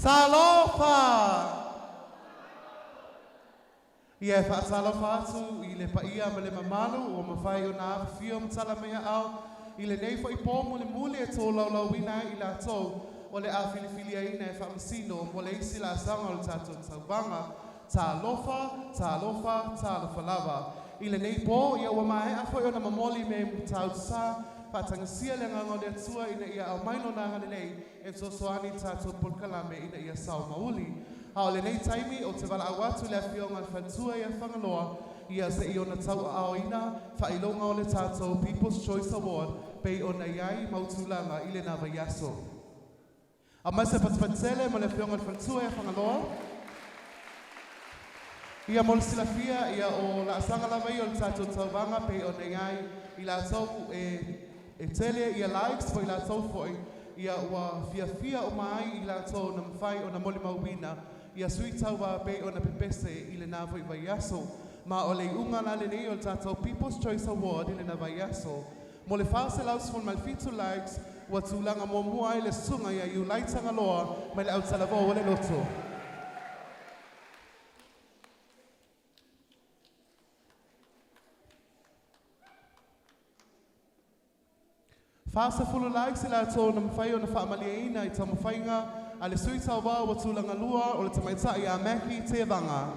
Talofa! Ia e faatalofa atu i le paia ma le mamalu ua mafai ona afifio ma tala mai aao i lenei foi pō mulimuli e tolaulauina ai i latou o le a filifiliaina e faamasino mo le isi laasaga o le tatou tauvaga. Talofa, talofa, talofa lava. I lenei pō, ia ua maea foi ona momoli me Matautu-sa, faatagisia le Agaga o le Atua ina ia aumai Lona agalelei e fesoasoani i le tatou polokalame ina ia sao ma uli. A o lenei taimi, ou te valaau atu i le Afioga i le Faletua ia Fagaloa, ia se i ona tauaaoina faailoga o le tatou People's Choice Award pei ona i ai mau tulaga i lena vaiaso. Aumai se fatufatu tele mo le Afioga i le Faletua ia Fagaloa. Ia mo le silafia, ia o laasaga lava ia o le tatou tauvaga pei ona i ai i latou e e tele ia likes po o i latou foi ia ua fiafia uma ai i latou na mafai ona molimauina ia sui tauva pei ona pepese i lena foi vaiaso. Ma o le iuga la lenei o le tatou People's Choice Award i lena vaiaso. Mo le 417 likes, ua tulaga muamua ai le susuga ia Iulai Tagaloa mai le autalavou o le loto. 40 likes i latou na mafai ona faamalieina i taumafaiga a le sui tauva ua tulaga lua o le tamaitai ia Mackie Tevaga.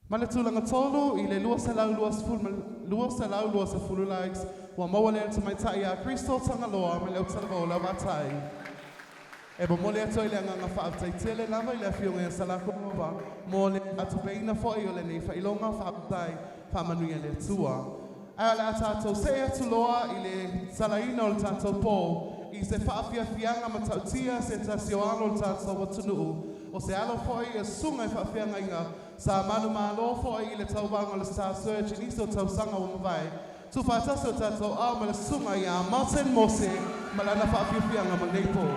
Ma le tulaga tolu i le 220, 220 likes ua maua lea e le tamaitai ia Crystal Tagaloa mai le autalavou o Lauvatai. E momoli atu ai le agaga faafetai tele lava i le afioga ia Salako Nova mo le faatupeina foi o lenei faailoga faafetai faamanuia le Atua. Ae o le a tatou see atu loa i le salaina o le tatou pō i se faafiafiaga matautia se tasi o alo o le tatou atunuu o se alo foi e susuga i faafeagaiga sa manumalo foi i le tauvaga o le Star Search i nisi o tausaga ua mavae. Tuufaatasi o tatou aao ma le susuga ia Martin Mose ma lana faafiafiaga mo lenei pō.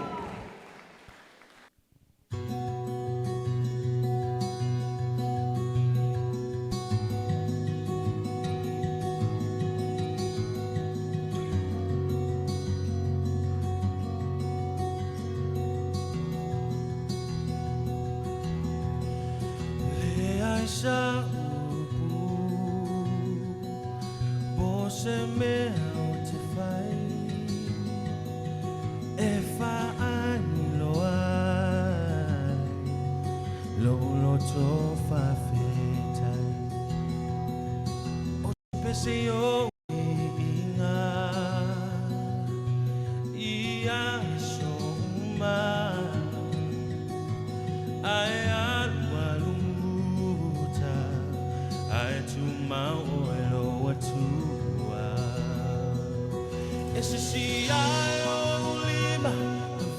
Leai sa upu po se mea ou te fai e faailoa ai lou loto faafetai. O se pese o viiga i aso uma, ae alualu muta, ae tumau oe lou Atua. E sisi ai ou lima,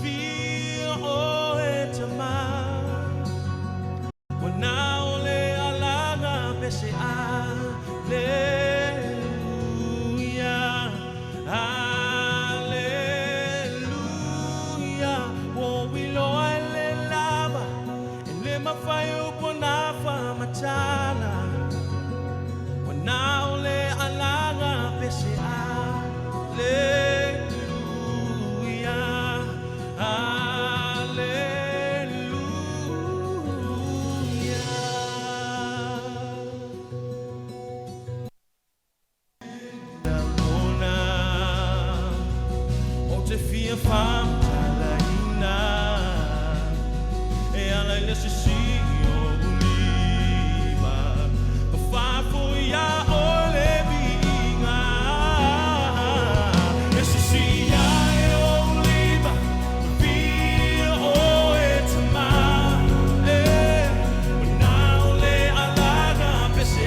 viia oe Tama. Ua na o le alaga pese Aleluia, Aleluia. Ua ou iloa e le lava, e le mafai upu ona faamatala. Ua na o le alaga pese Aleluia, Aleluia. Lagona ou te fia faamatalaina e ala i le sisi o ou lima, ma faafoia oe le viiga. E sisi ae ou lima, viia oe Tama, e ua na o le alaga pese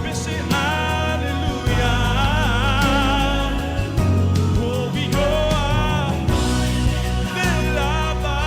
pese Aleluia. Ua ou iloa le lava.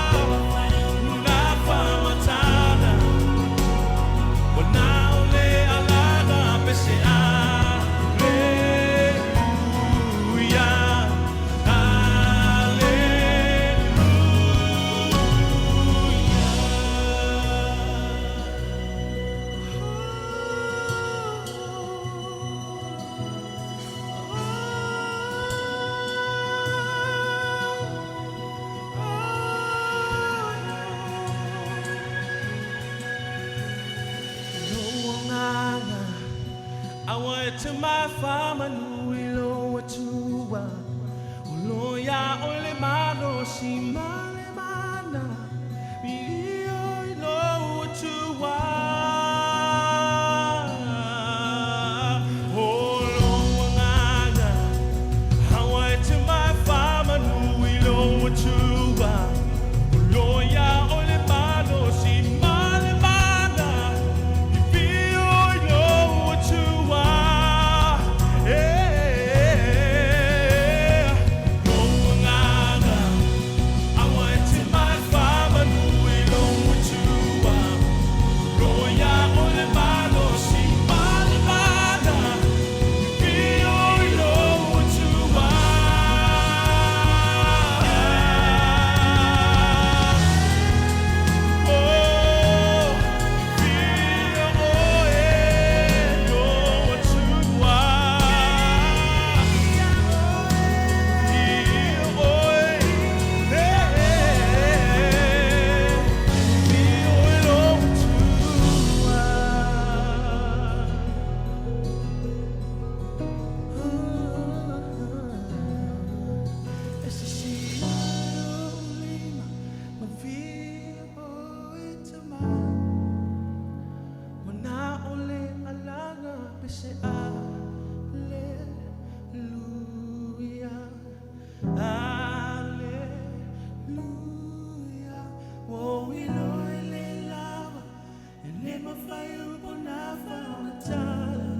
te mai faamanu i lou Atua, o lo o iā oe le malosi ma le mana, viia i lou Atua. O lou agaga, aua e te mai faamanu i lou Atua, o lo o iā oe le malosi ma le mana, viia i lou Atua. E, lou agaga, aua e te mai faamanu i lou Atua, o lo o iā oe le malosi ma le mana, viia i lou Atua. Oh, viia oe lou Atua. Viia oe, eh, viia oe lou Atua. E sisina lou lima ma viia oe Tama, ua na o le alaga pese. Aleluia, Aleluia. Ua ou iloa e le lava, e le mafai upu ona faamatala,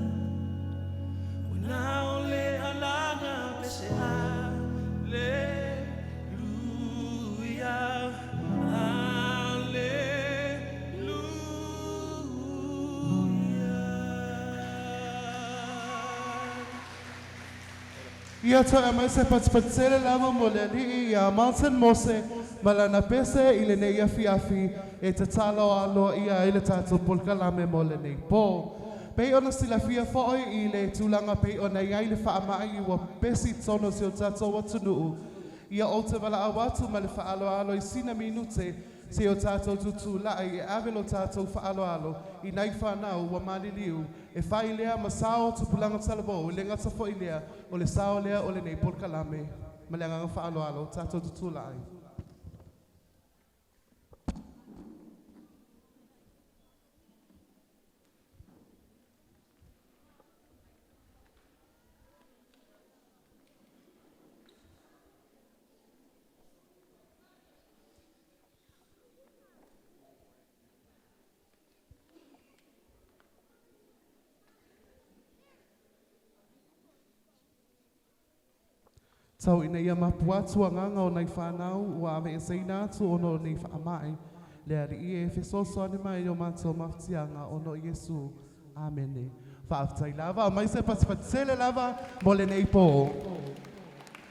ua na o le alaga pese. Aleluia, Aleluia. Ia toe aumai se patupatutele lava mo le alii ia Martin Mose ma lana pese i lenei afiafi e tatalo aloaia ai le tatou polokalame mo lenei po. Pei ona silafia foi i le tulaga pei ona i ai le faamai ua pepesi i totonu o si o tatou atunuu, ia ou te valaau atu ma le faaaloalo i sina minute se i o tatou tutulai e ave lo tatou faaaloalo i nai fanau ua maliliu e fai lea ma sao o tupulaga talavou, e le gata foi lea o le sao lea o lenei polokalame. Ma le agaga faaaloalo, tatou tutulai. Tau ina ia mapu atu agaga o nai fanau ua aveeseina atu ona o nei faamai. Le Alii e fesoasoani mai i o matou mafatiaga ona o Iesu. Amene. Faafetai lava, aumai se patupatutele lava mo lenei po.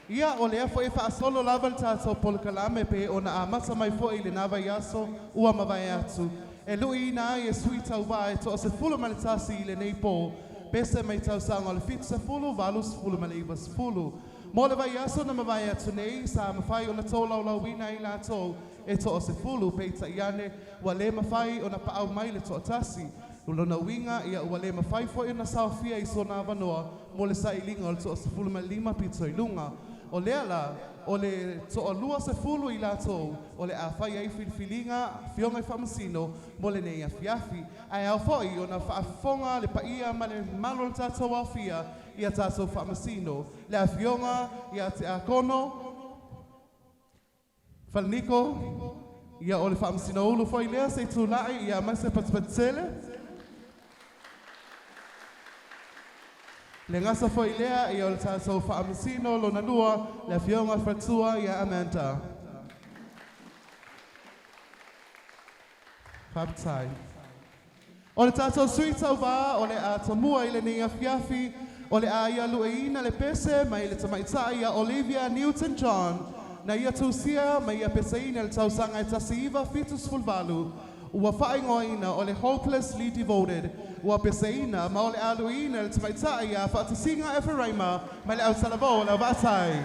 Ia, o lea foi e faasolo lava le tatou polokalame pe ona amata mai foi i lena vaiaso ua mavae atu. E luiina ai e sui tauvā e 11 i lenei po, pese mai tausaga o le 70, 80 ma le 90. Mo le vaiaso na mavae atu nei, sa mafai ona tolaulauina ai latou e 10, peitai ane ua le mafai ona paau mai le toatasi. O lona uiga, ia ua le mafai foi ona saofia i sona avanoa mo le sailiga o le 15 pito i luga. O lea la, o le 20 i latou o le a fai ai filifiliga afioga i faamasino mo lenei afiafi. Ae ao foi ona faafofoga le paia ma le mamalu o le tatou aofia i a tatou faamasino. Le afioga ia Tiakono Falaniko, ia o le faamasino ulu foi lea se i tulai ia aumai se patupatutele. Le gasa foi lea ia o le tatou faamasino lona lua, le afioga Fatua ia Amanda. Faafetai. O le tatou sui tauvā o le a tomua i lenei afiafi, o le a ia lueina le pese mai le tamaitai ia Olivia Newton-John, na ia tusia ma ia peseina le tausaga e 1978, ua faaigoaina o le Hopelessly Devoted, ua peseina ma o le a luiina le tamaitai ia Faatasiga Eferaima mai le autalavou o le Auvaatai.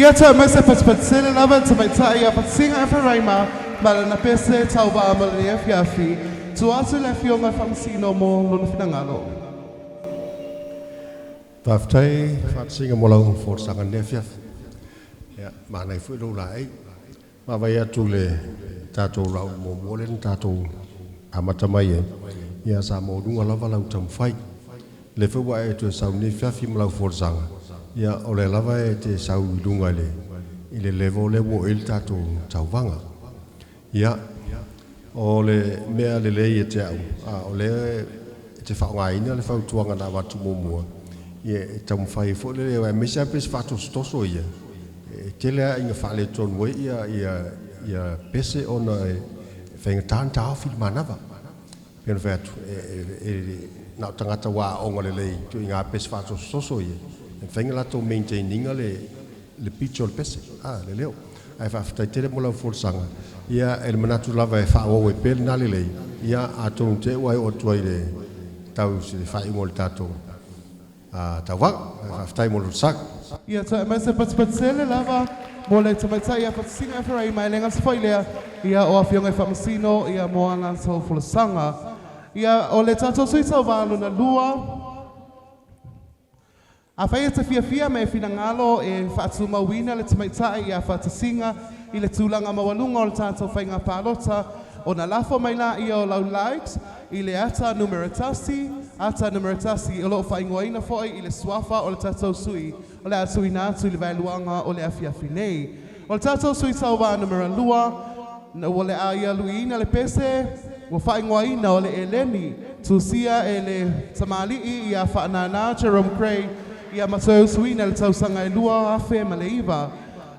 Ia toe mai se patipatitele lava le tamaitai ia Fatasiga Eferaima ma lana pese tauvaa mo lenei afiafi. Tuu atu i le Afioga i le Faamasino mo lona finagalo. Faafetai Faatasiga mo lau folasaga i lenei afiafi. Ia, manaia foi lou laei. Vaavaai atu i le tatou laulu muamua lea na tatou amata mai ai, ia sa maualuga lava lau taumafai. O lea foi ua e toe sau i lenei afiafi ma lau folasaga, ia o lea lava e te sau i luga i le i le level lea ua oo i ai le tatou tauvaga. Ia, o le mea lelei ia te au, o lea e te faaaogaina le fautuaga na avatu muamua, ia e taumafai ai foi lea, aemaise lava pese faatosotoso ia, e tele lava ina faaletonu ai ia pese ona e faigata ona taofi le manava. E pei ona fai atu, na o tagata ua aooga lelei i ituaiga pese faatosotoso ia, e mafai ona latou maintain ina le pitch o le pese, le leo. Ae faafetai tele mo lau folasaga, ia e le manatu lava e faaauau ai pea lena lelei, ia atonu te i ua e oo atu ai i le tau i se faaiuga o le tatou tauvaga. Ae faafetai mo le folasaga. Ia toe aumai se patipatitele lava mo le tamaitai ia Fatasiga Eferaima e le gata foi lea, ia o Afioga i Faamasino ia mo a latou folasaga. Ia o le tatou sui tauva lona lua. Afai e te fiafia ma e finagalo e faatumauina le tamaitai ia Fatasiga i le tulaga maualuga o le tatou faiga palota, ona lafo mai laia o lau likes i le ata numera tasi, ata numera tasi, o lo o faaigoaina foi i le suafa o le tatou sui o le a tuuina atu i le vaeluaga o le afiafi nei. O le tatou sui tauva numera lua, ua le a ia luiina le pese ua faaigoaina o le Eleni, tusia e le tamalii ia Faanana Jerome Cray ia ma toe usuina i le tausaga e 2009.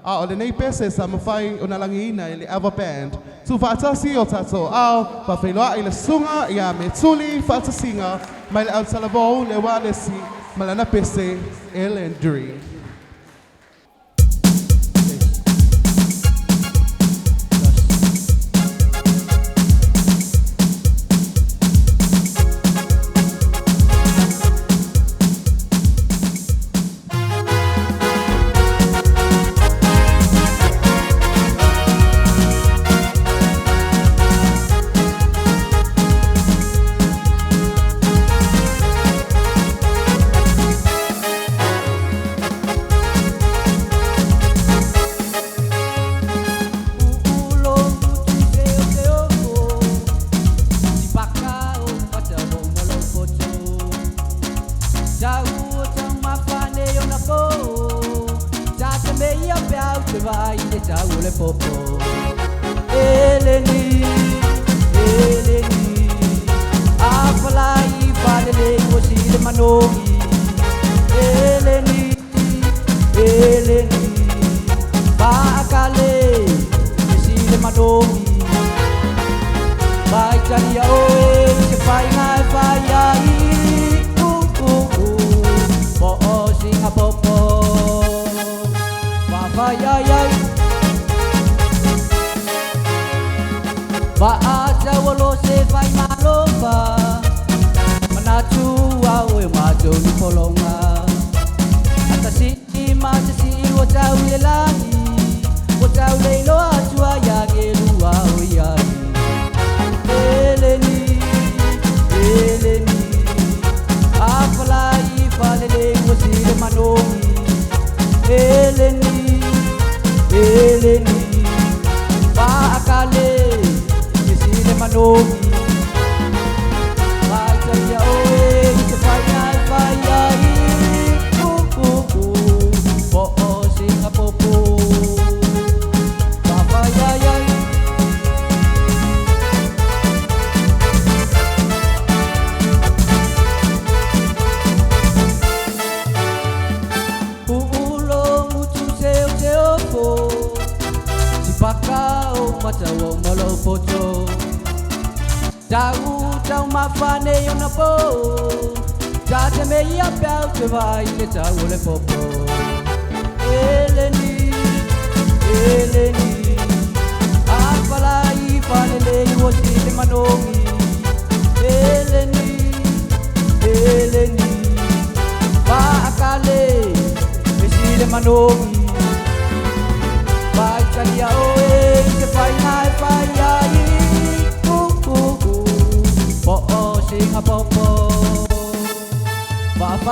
A o lenei pese sa mafai ona lagiina e le Ava Band. Tuufaatasi o tatou aao, faafeiloai le susuga ia Metuli Faatasiga mai le Autalavou le Ualesi ma lana pese Elendry.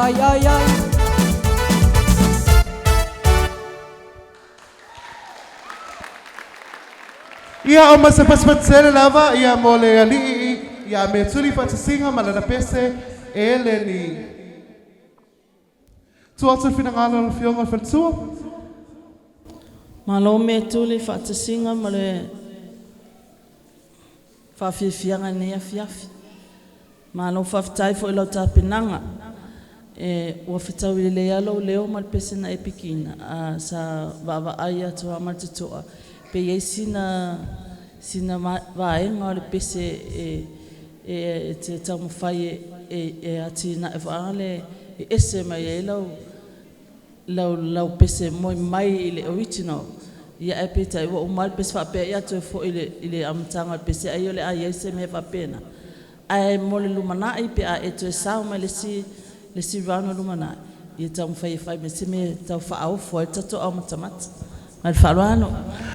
Ai ai ai. Ia o ma se pasipatele lava ia mo le ali'i ia me tuli faatasiga ma lana pese e leni. Tuu atu le finagalo o le Afioga i le Faletua. Malo Metuli faatasiga ma le faafiafiaga i lenei afiafi. Malo faafetai foi i lau tapenaga. E ua fetaui lelei lava lou leo ma le pese na e pikiina, sa vaavaai atu lava ma le totoa pe i ai sina vaega o le pese e te taumafai e atinae foi lea e ese mai ai lau pese moi mai le original. Ia ae peitai ua uma lava le pese faapea ai a toe foi i le amataga o le pese ai o le a i ai se mea faapena. Ae mo le lumanai pe a e toe sao mai i le isi round o lumanai, ia taumafai e fai mai se mea e tau faaofo ai le tatou aomatamata. Ma le faaaloalo.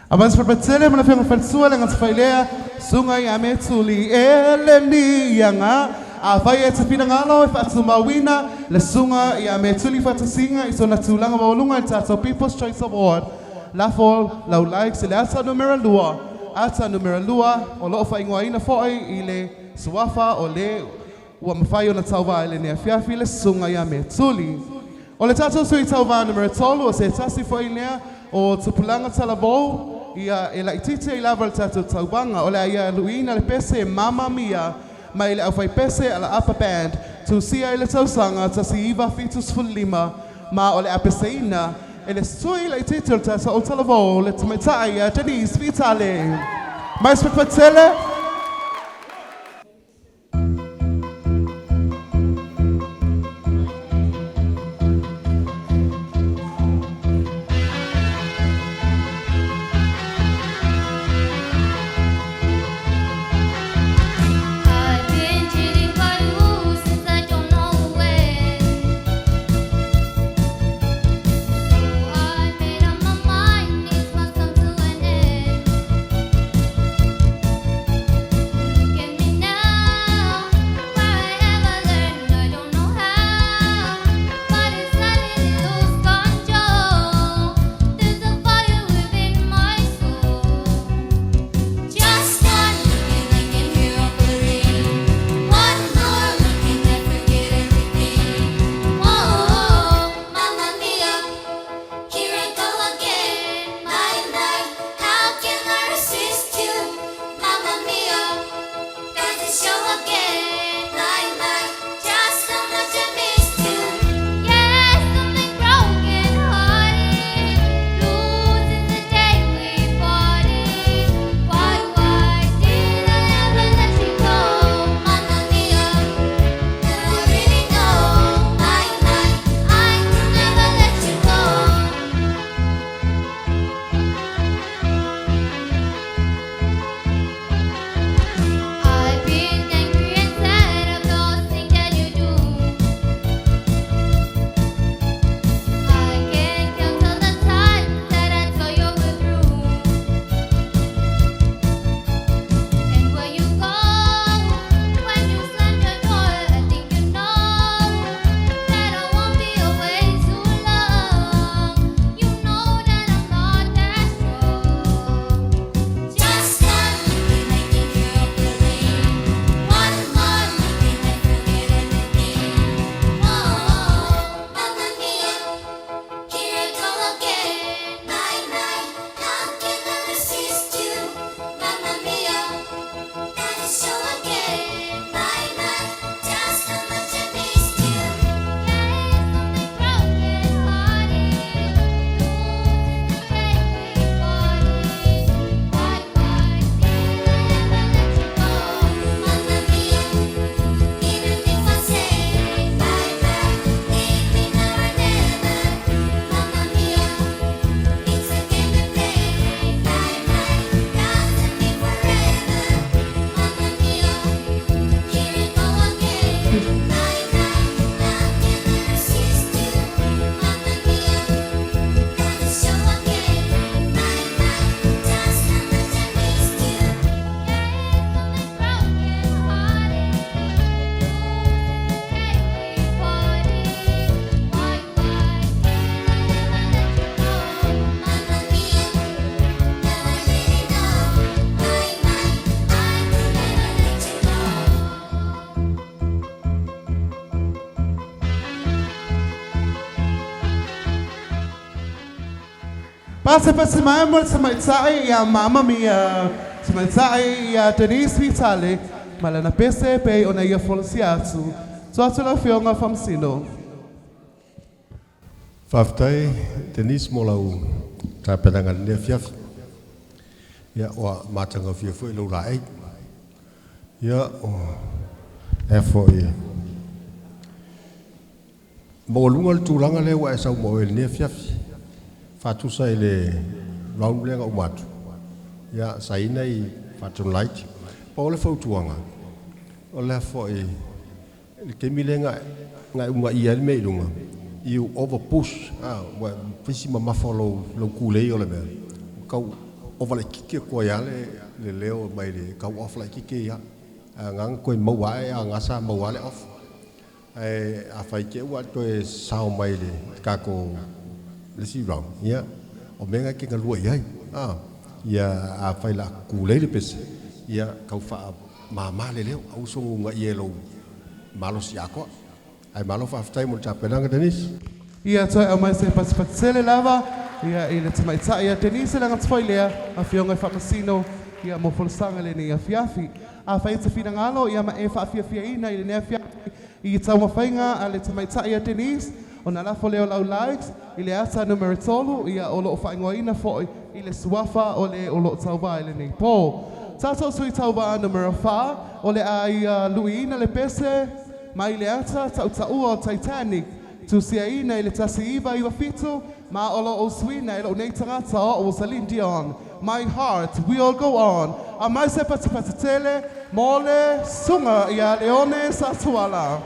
Avance fatele ma le Afioga i le Faletua le gatafailea Susuga ia Metuli Eleni Iaga. Afai e te finagalo e faatumauina le Susuga ia Metuli Faatasiga i sona tulaga maualuga i le tatou People's Choice Award, lafo lau likes i le ata numera 2, ata numera 2 o loo faaigoaina foi i le suafa o le ua mafai ona tauvā i lenei afiafi le Susuga ia Metuli. O le tatou sui tauvā numera 3 o se tasi foi lea o tupulaga talavou ia e laitiiti ai lava le tatou tauvaga. O le a ia luiina le pese Mamma Mia mai le aufaipese a la Upper Band, tusia i le tausaga 1975, ma o le a peseina e le sui laitiiti o le tatou talavou, le tamaitai ia Denise Vitale. Mai se fatele. I've been cheated by you since I don't know when. So I made up my mind, it must come to an end. Pasipasi mai mo le tamaitai ia Mama Mia, tamaitai ia Denise Vitale, ma lana pese pei ona ia folasia atu. Tua atu lau Afioga Faamasino. Faafetai Denise mo lau tapenaga i lenei afiafi. Ia ua matagofie foi lou laei. Ia o e foi maualuga le tulaga lea ua e saunoa ai i lenei afiafi. Faatusa i le round lea na uma atu. Ia sa i ai nai faatonu laiti. Pau o le fautuaga, o le foi le taimi lea na e uunaia ai le mea i luga, you over push, ua fai si mamafa o lou kulei o le mea, ua tau ova laitiiti atu ai lava le leo mai le tau off laitiiti ia. Ae na toe maua ae a na sa maua lava le off. Ae afai te i ua toe sao mai le tatou le isi round, ia, o mea na e te galue i ai. Ia afai o le a kulei le pese, ia tau faamama le leo, aua soona uunaia e lou malosi atoa. Ae malo faafetai mo le tapenaga Denise. Ia toe aumai se patipati lava ia i le tamaitai ia Denise le agata foi lea Afioga i Faamasino ia mo folasaga lenei afiafi. Afai e te finagalo ia ma e faafiafiaina i lenei afiafi i taumafaiga a le tamaitai ia Denise, ona lafo lea o lau likes i le ata numera 3 ia o loo faaigoaina foi i le suafa o le o loo tauvā i lenei pō. Tatou sui tauvā numera 4 o le a ia luiina le pese mai le ata tautaua o Titanic tusiaina i le 1997 ma o loo usuina e lou nei tagata o Celine Dion, My Heart Will Go On. Aumai se patipati tele mo le susuga ia Leone Satuala.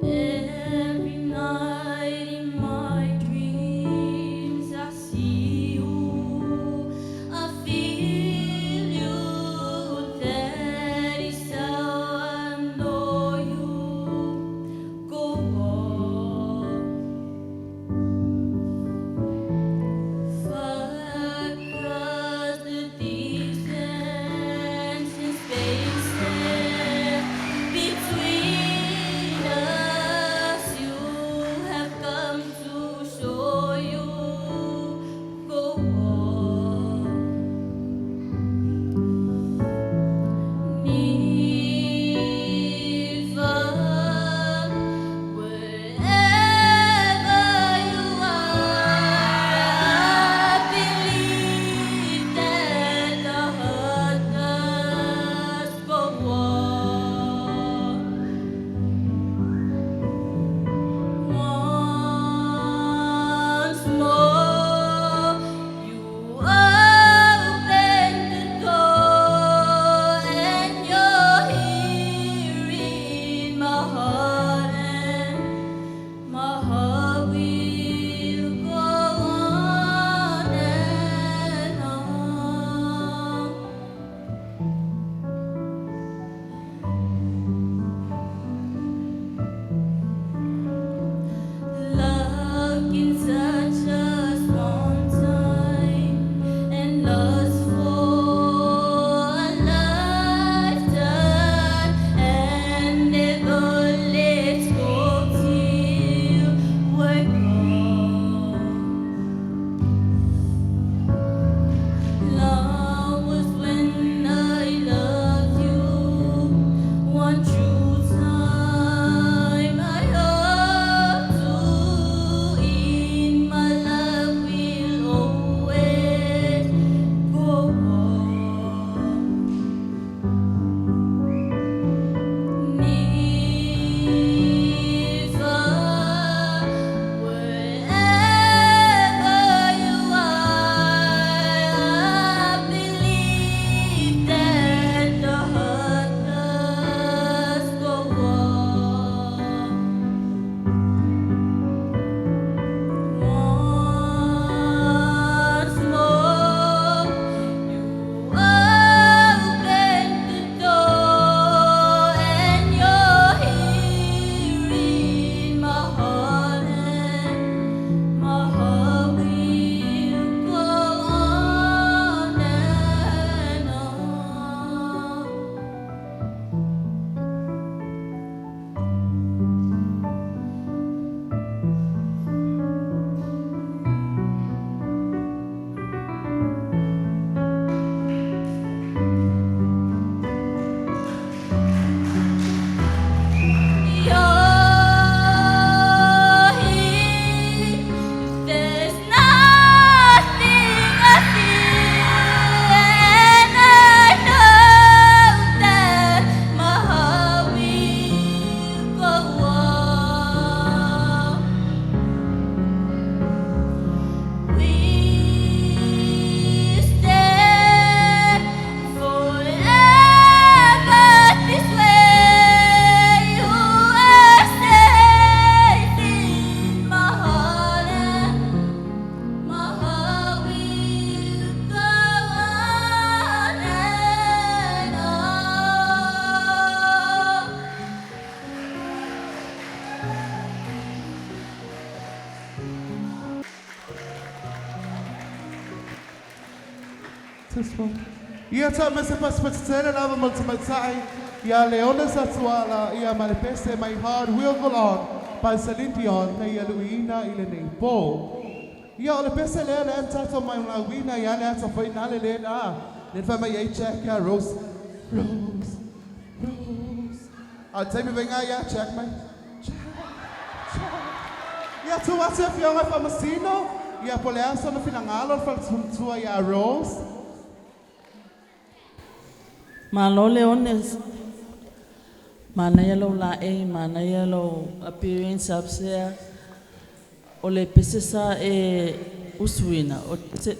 Every night in my dreams I see you. Ia ta me se pasipatele lava mo le tamaitai ia Leone Satuala ia ma le pese My Heart Will Go On by Celine Dion na ia luiina i lenei po. Ia o le pese lea le tatou mai lauina ia le ata foi na le le na. Le fa mai ai Jack ia Rose. Rose. Rose. A taimi venga ia Jack mai. Jack. Jack. Ia tu atu e fioga whamasino. Ia po le aso na finangalo le faletua ia Rose. Malo Leone, manaia lou laei, manaia lou appearance upstairs. O le pese sa e usuina, o te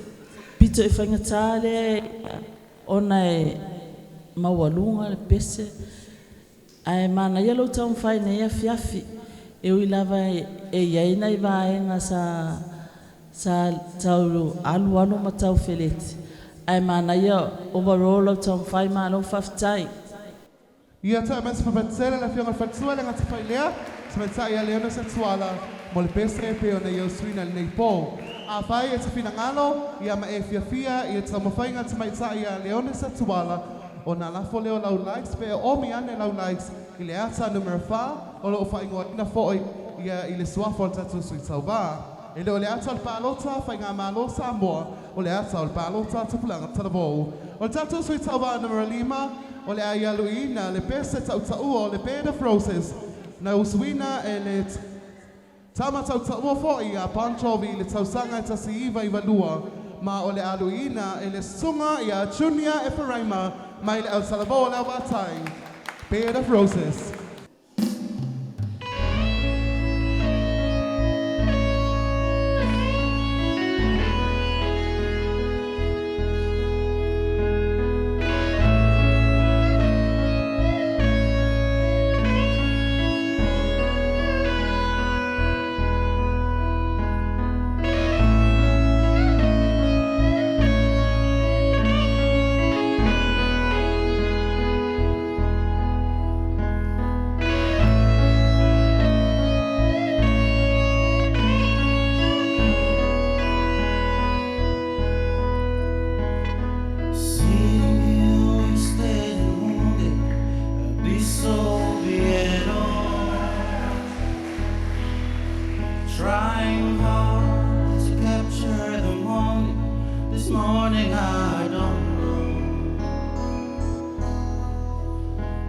pito e whaingatā le ona e maualuga le pese. Ae manaia lou taumafai nei afiafi, e ui lava e iai nai vaega sa tau alu alu ma tau feleti. Ae manaia overall lau taumafai, malo faafetai. Ia ta me se papatsele la fioga faletua le gata failea. Tamaitai ia Leone Satuala mo le pese pe ona ia usuina lenei po. A fai e te finagalo, ia ma e fiafia i le taumafaiga tamaitai ia Leone Satuala, ona lafo lea o lau likes pe omi ane lau likes i le ata numera 4 o loo faaigoaina foi ia i le suafa o le tatou sui tauvā. E le o le ata o le palota faiga malo Samoa, o le ata o le palota tupulaga talavou. O le tatou sui tauvā numera 5, o le a ia luiina le pese tautaua o le Bed of Roses na usuina e le tama tautaua foi a Bon Jovi i le tausaga e 1992 ma o le aluina e le susuga ia Junior Eparaima mai le Ausalavou o le Auvatai. Bed of Roses. Seeing you wasted and wounded, I'd be so be all. Trying hard to capture the moment. This morning I don't know.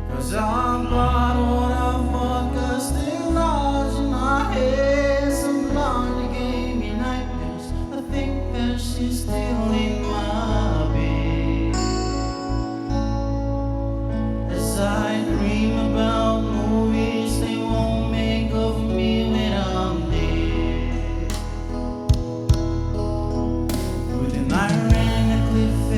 'Cause I've got what I've vodka still lodged in my head. Some blonde gave me nightmares. I think that she's still in my bed. As I dream about movies they won't make of me when I'm dead. With an iron and a cliff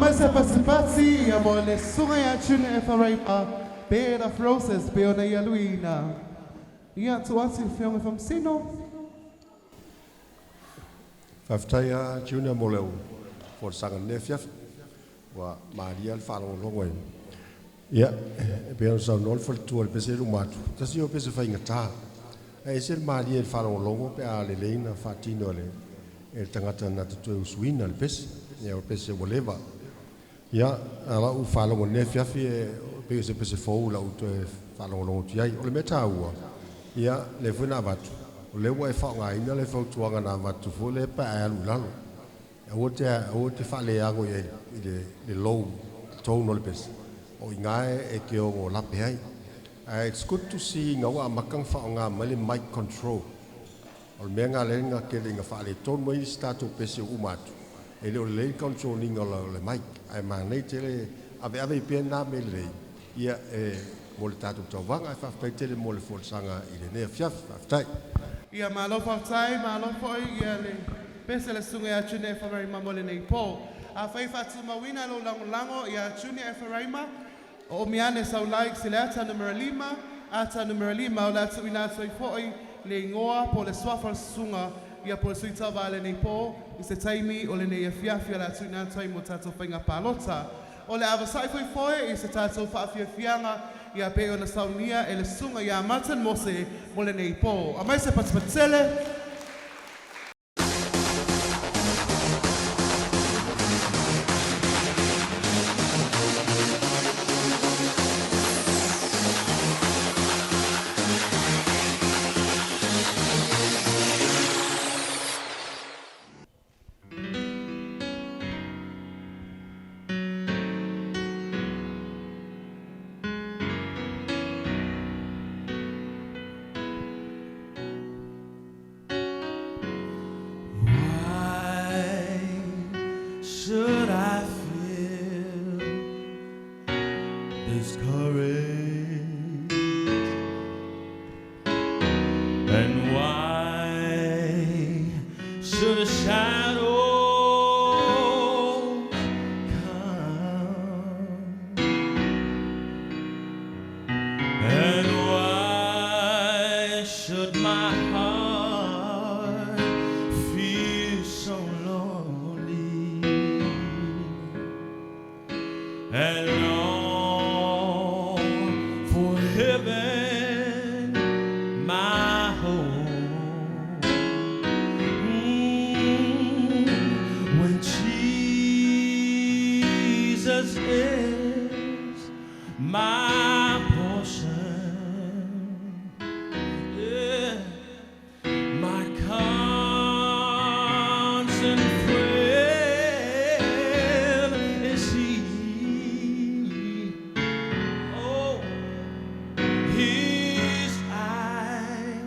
Aumai se pasipasi ia mo le susuga ia Junior Eparaima, Bed of Roses pei ona ia luiina. Ia, tuu atu i le Afioga i le Faamasino. Faafetai a Junior mo lau folasaga i lenei afiafi. Ua malie lava le faalogologo i Ia, e pei ona saunoa le faletua i le pese i luma atu, tasi ia o pese faigata. Ae ese le malie i le faalogologo pe a lelei ona faatino e le e le tagata na te toe usuina le pese. Ia o le pese ua leva. Ia, a o lau faalogo i lenei afiafi e pei o se pese fou i lau toe faalogologo atu i ai. O le mea taua, ia, lea foi na avatu, o lea ua e faaaogaina le fautuaga na avatu foi lea pe a e alu i lalo. Aua te, aua te faaleago i ai i le, le low tone o le pese, o i ina e te ono lape ai. Ae it's good to see ina ua amata ona faaaoga mai le mic control. O le mea lena lea na tele ina faaletonu ai isi tatou pese ua uma atu, e le o lelei le control ina o le mic. Ae manaia tele aveave ai pea lena mea lelei, ia, e, mo le tatou tauvaga. Ae faafetai tele mo le folasaga i lenei afiafi. Faafetai. Ia malo faafetai, malo foi ia le pese a le Susuga ia Junior Efaraima mo lenei po. Afai e faatumauina lou lagolago ia Junior Efaraima, oomi ane sau likes i le ata numera lima, ata numera lima, o le a tuuina atu ai foi le igoa po o le suafa o le susuga ia po o le sui tauva i lenei po i se taimi o lenei afiafi o le a tuuina atu ai mo tatou faiga palota. O le a vasa'i foefoe i se tatou faafiafiaga ia pei ona saunia e le Susuga ia Martin Mose mo lenei po. Aumai se patupatu tele. Why should I feel discouraged? And why should the shadows come? And why should my heart feel so lonely and long for heaven, my home? When Jesus is my portion, yeah, my constant friend is He. Oh, His eye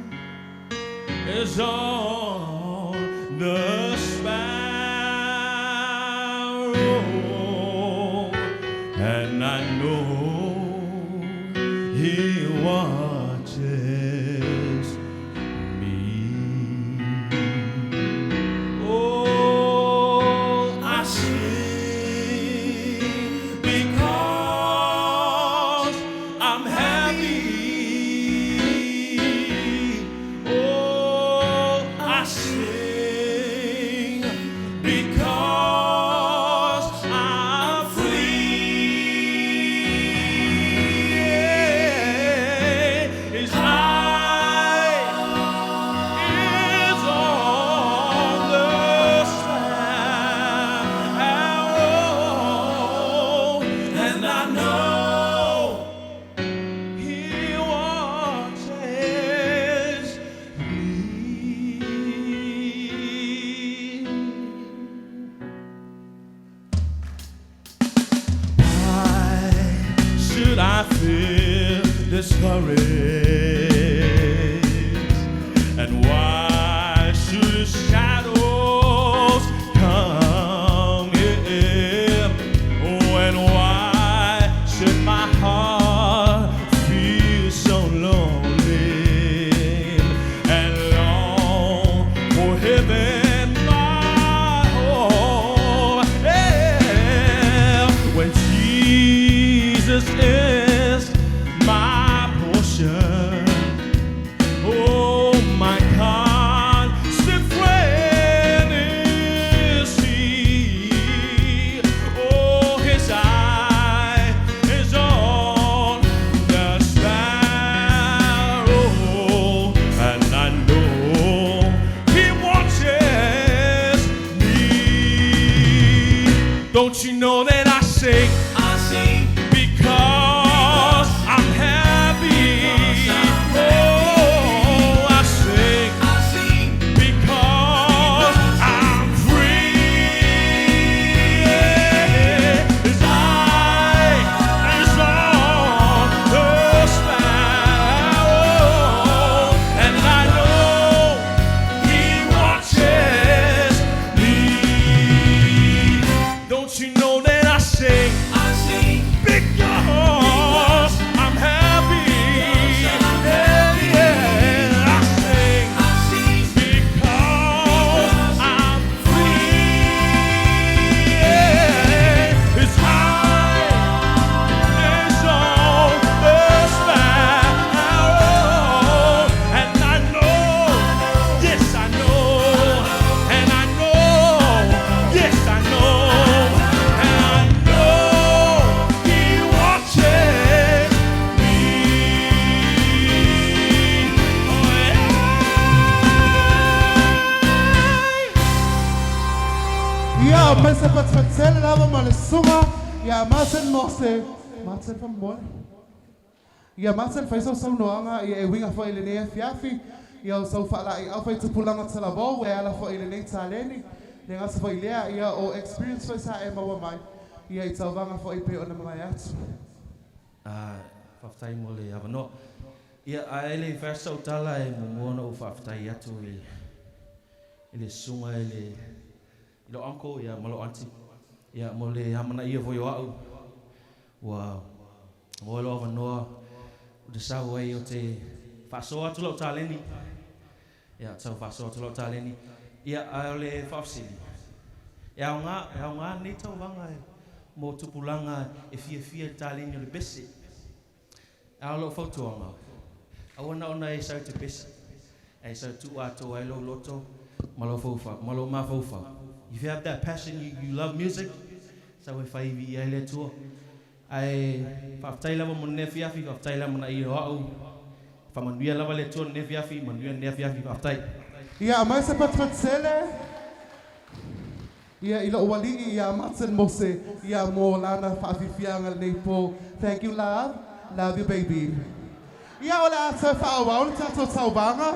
is on the sparrow, and I know He watches me. Oh, I sing because I'm happy. Oh, I sing because I'm free. His eye is on the sparrow, and I know He watches me. Why should I feel discouraged? And why should shadows come? Yeah. Oh, and why should my heart feel so lonely and long for heaven, my home? Yeah. Don't you know that I sing? I sing because I'm happy. Oh, I sing. I sing because I'm free. As I is on the sparrow, and I know He watches me. Don't you know that I sing? I sing because I'm happy. Yeah, yeah. I sing. I sing because I'm free. Yeah. It's high is on the sparrow, and I know, yes I know, and I know, yes I know, and I know He watches me. Oh, yeah. Ia mai se fatfatele lava ma le suga ia Martin Mose Martin faamomoe ia Martin fai sau saunoaga ia e uiga fo'i i lenei afiafi ia o sau fa'alai'au faitupulaga talavou e ala fo'i i lenei taleni le gata fo'i lea ia o experience foi sa e maua mai ia i tauvaga fo'i pei ona mavae atu. Faafetai mo le avanoa. Ia, ae le i fai atu sau tala e muamua ona ou faafetai atu i i le susuga i le i lou uncle ia ma lou aunty ia mo le amanaia foi o au ua maua lou avanoa ou te sau ai ou te faasoa atu lau taleni. Ia, tau faasoa atu lau taleni. Ia, ae o le faafesili, e aoga, e aoga lenei tauvaga mo tupulaga e fiafia i le taleni o le pese. A o lou fautuaga, aua na ona e sau e te pese, ae sau e tuu atoa ai lou loto ma lou faufau, ma lou mafaufau. If you have that passion, you, you love music, sau e fai viia ai le Atua. Ae faafetai lava mo lenei afiafi, faafetai le amanaia o au. Faamanuia lava le Atua i lenei afiafi, manuia lenei afiafi, faafetai. Ia aumai se fatfatele ia i lou alii ia Martin Mose ia mo lana faafiafiaga lenei po. Thank you love. Love you baby. Ia o le a toe faaauau le tatou tauvaga.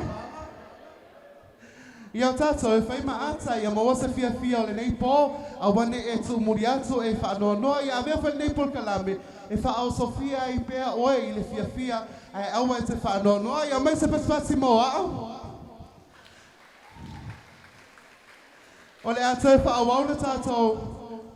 Ia o tatou e fai ma ata ia maua se fiafia o lenei po, aua ne i e tuumuli atu e faanoanoa ia avea foi lenei polokalame e faaosofia ai pea oe i le fiafia ae aua e te faanoanoa ia aumai se patipati mo au. O le a toe faaauau le tatou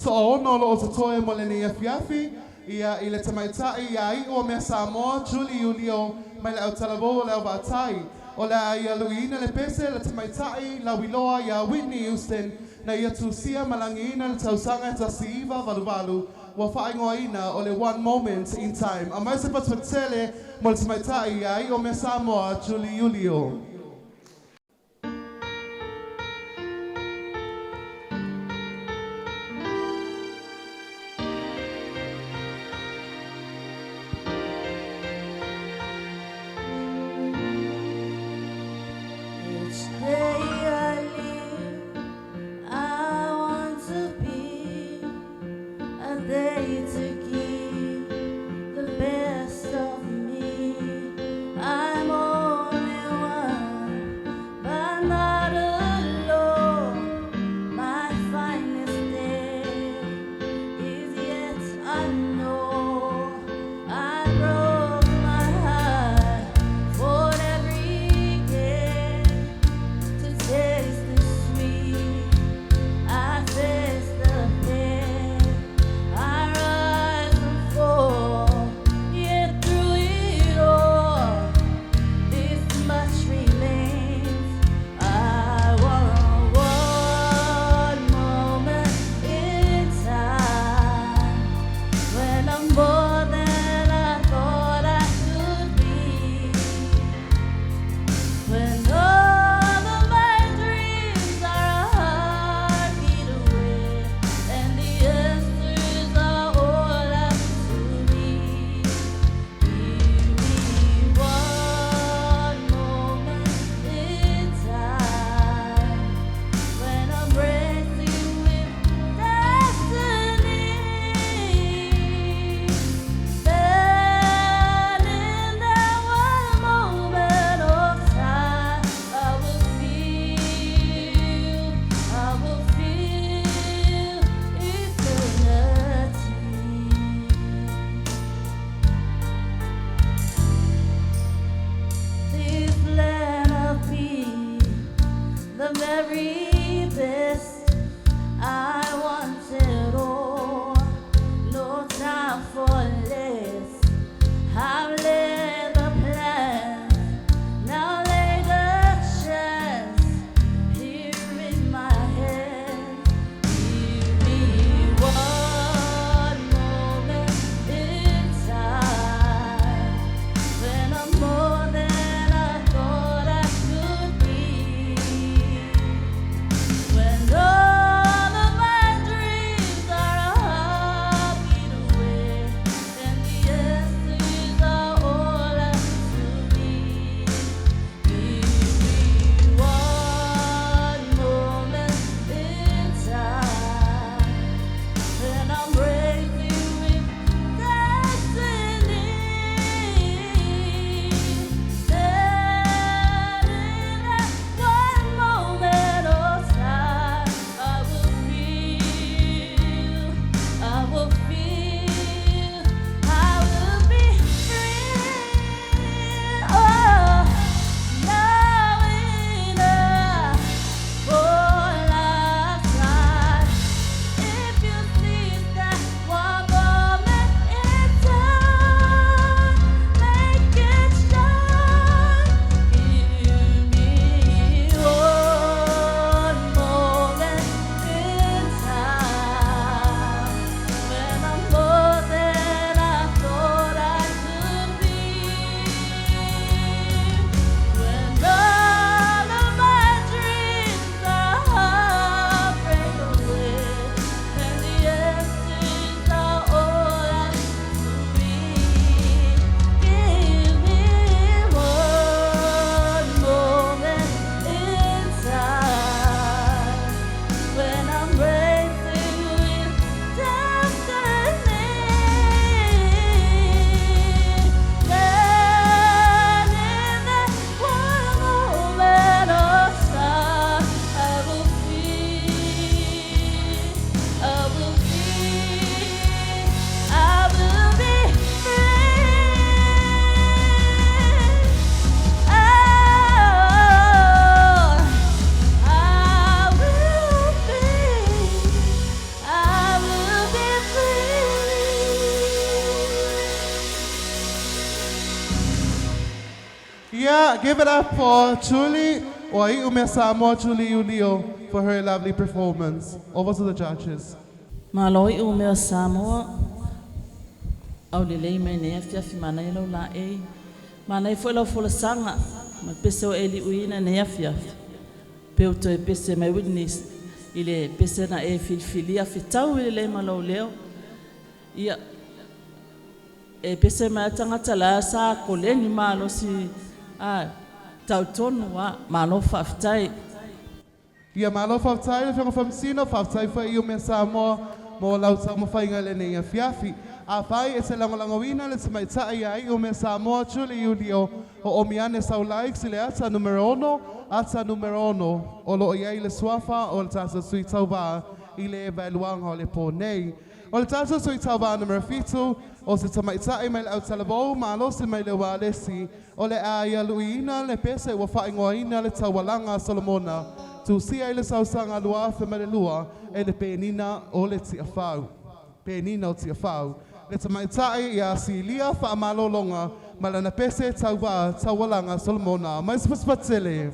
toaono o lo o totoe mo lenei afiafi, ia i le tamaitai ia iu o mea Samoa, Julie Iulio, mai le autalavou o le Auvaatai. O le a ia luiina le pese le tamaitai lauiloa ia Whitney Houston na ia tusia ma lagiina le tausaga e 1988 ua faaigoaina o le One Moment in Time. Aumai se fatufatu tele mo le tamaitai ia iu o mea Samoa, Julie Iulio. Each day I live, I want to be a day to give the best of me. I'm only one, but not alone. My finest day is yet unknown. I broke my heart for every gain to taste the sweet. I face the pain. I Yeah, give it up for Julie, or Iumea Samoa Julie Iulio, for her lovely performance. Over to the judges. Malo i umea Samoa, au lelei mai nei afiafi manaia lau laei. Manaia foi lau folasaga ma le pese o e liuina nei afiafi. Pe o toe pese mai witness i le pese na e filifilia fetau i lelei ma lou leo. Ia, e pese mai tagata la sa koleni malosi a tautonu a malo faafetai. Ia malo faafetai le Afioga Faamasino, faafetai foi Iumea Samoa mo lau taumafaiga i lenei afiafi. Afai e te lagolagoina le tamaitai ia Iumea Samoa Julie Iulio, o omiane sau likes i le ata numero 6, ata numero 6, o loo i ai le suafa o le tatou sui tauvā i le vaeluaga o le pō nei. O le tatou sui tauvā numero 7, o se tamaitai mai le autalavou malosi mai le ualesi, o le a ia luiina le pese ua faaigoaina le taualaga a Solomona, tusia i le tausaga 2002 e le penina o le Tiafau. Penina o Tiafau. Le tamaitai ia Silia Faamalologa ma lana pese tauvā taualaga Solomona. Mai se pasipatele.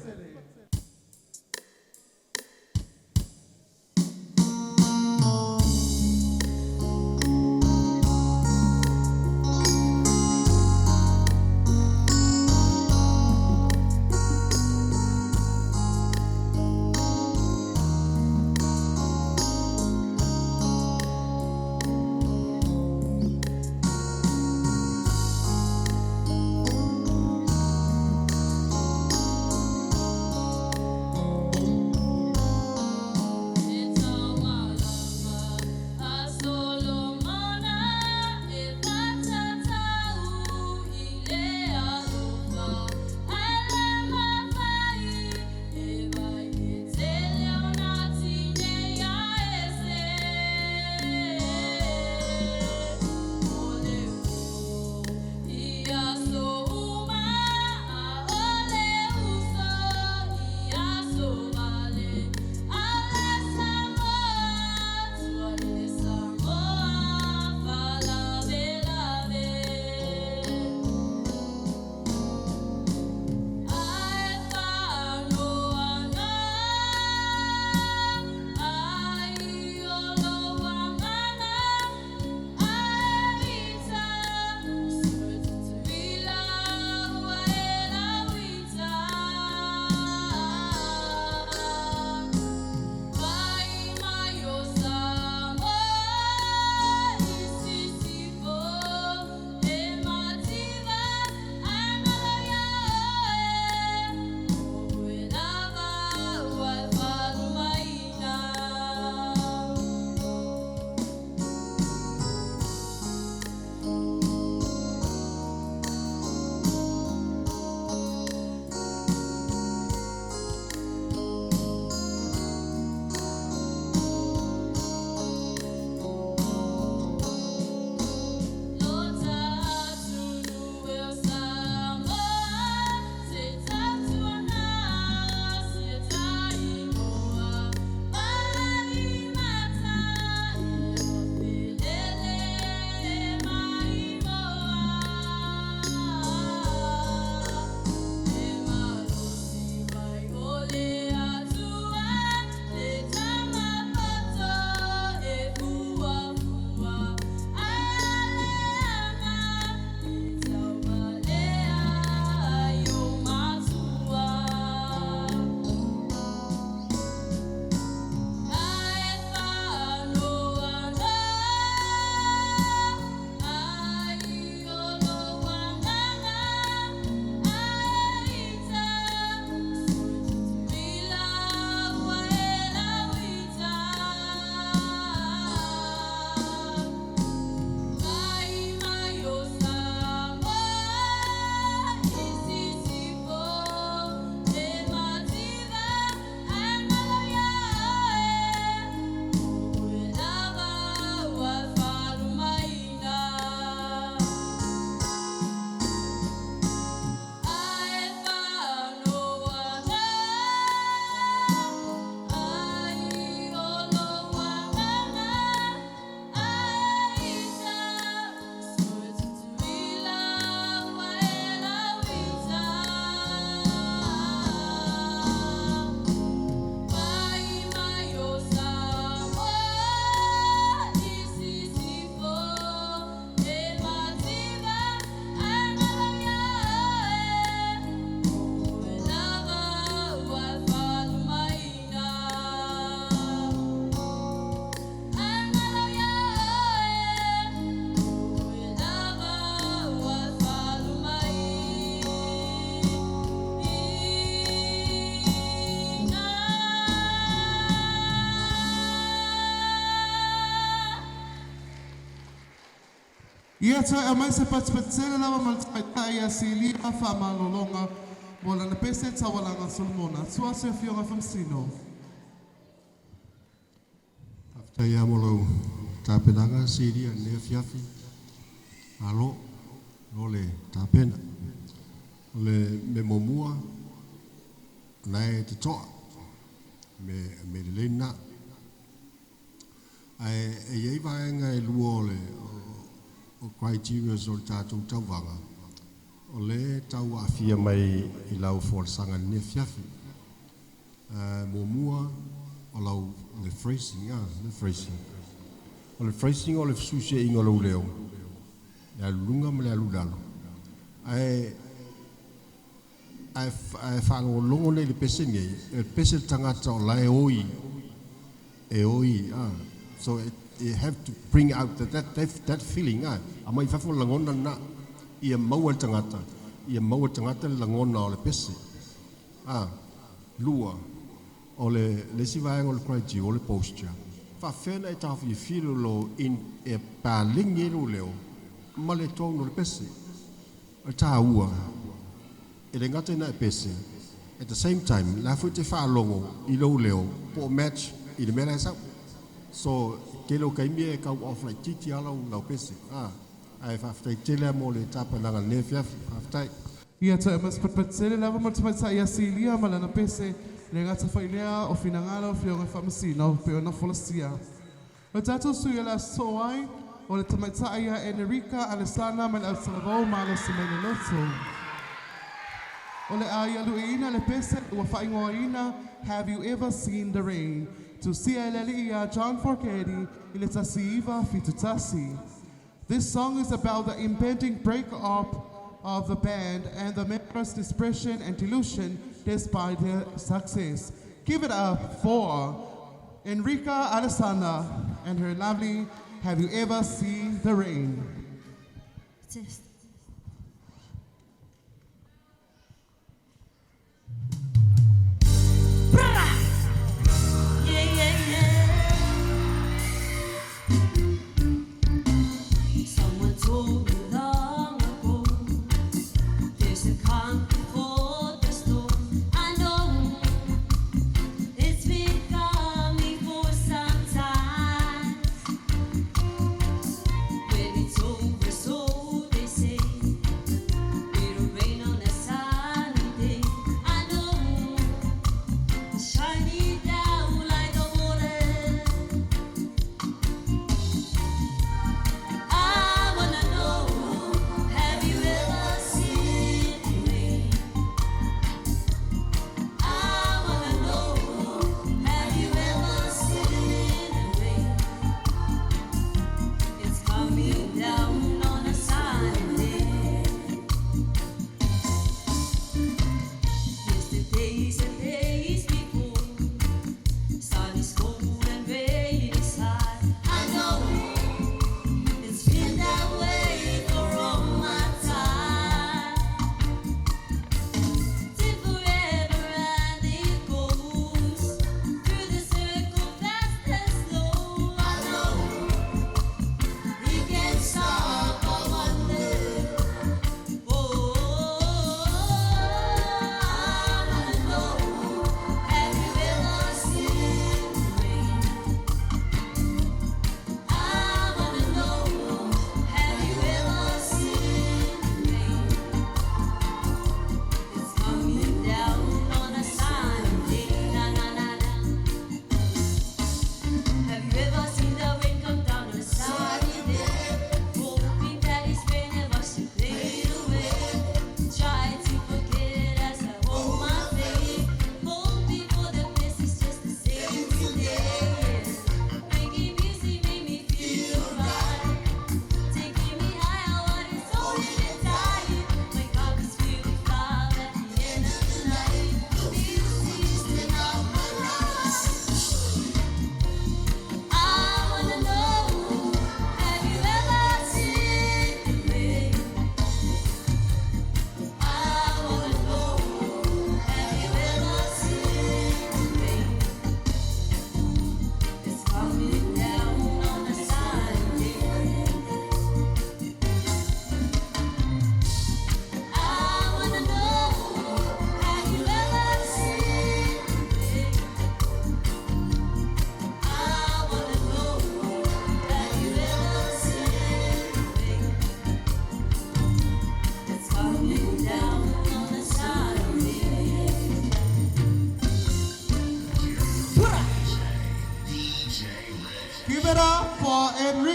Ia toe aumai se patipatitele lava ma le tamaitai ia Silia Faamalologa mo lana pese Taualaga Solomona. Tua atu i Afioga Faamasino. Faafetai lava mo lau tapenaga Silia i lenei afiafi. Malo, malo le tapena. O le mea muamua, o lena e te to'a, me, me lelei lena. Ae e i ai vaega e lua o le o criteria o le tatou tauvaga, o lea e tau aafia mai i lau folasaga i lenei afiafi. Muamua, o lau le phrasing, le phrasing. O le phrasing o le fesuisuiaiga o lou leo, le alu i luga ma le alu i lalo. Ae ae faalogologo nei i le pese nei, e pese le tagata o la e oi, e oi, So it, you have to bring out that feeling, aumai i fafo le lagona lena, ia maua e le tagata, ia maua e le tagata le lagona o le pese. Lua, o le le isi vaega o le criteria o le posture. Faafefea ona e taofiofia lo in e paleni ai lou leo ma le tone o le pese. O le taua, e le gata ina e pese, at the same time, la foi te faalogo i lou leo po o match i le mea la e sau. So, tele o taimi e tau off laitiiti lava lau, lau pese. Ae faafetai tele lava mo le tapenaga i lenei afiafi. Faafetai. Ia toe ma se patipatitele lava mo le tamaitai ia Silia ma lana pese, le gata foi lea o finagalo o Afioga i Faamasino pei ona folasia. O le tatou sui o le Aso Too ai, o le tamaitai ia Enerika Alesana mai le Autalavou malosi mai le loto. O le a ia luiina le pese ua faaigoaina Have You Ever Seen the Rain? Tusia e le alii ia John Forchetti i le 1971. This song is about the impending break-up of the band and the members' depression and delusion despite their success. Give it up for Enrica Alessana and her lovely Have You Ever Seen the Rain? Just Yeah, yeah, yeah. Someone told me long ago there's a calm before the storm. I know it's been coming for some time. When it's over, so they say.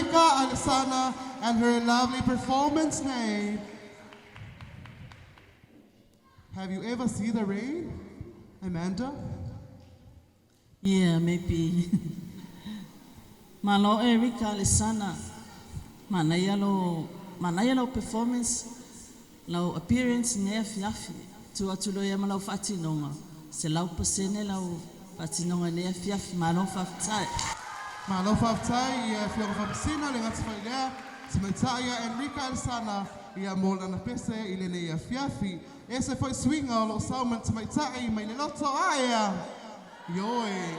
Enrica Alesana and her lovely performance name. Have you ever seen the rain, Amanda? Yeah, maybe. Malo Erika Alesana. Manaia lo manaia lo performance, lau appearance nei afiafi. Tu atu lo ia ma lau faatinonga. 100% lau faatinonga nei afiafi. Malo faafetai. Malo faafetai ia afioga faamasino le gata failea tamaitai ia Enrica Alesana ia mo lana pese i lenei afiafi. E se fo'i suiga o lo'o sao ma le tamaita'i mai le loto ae ioe.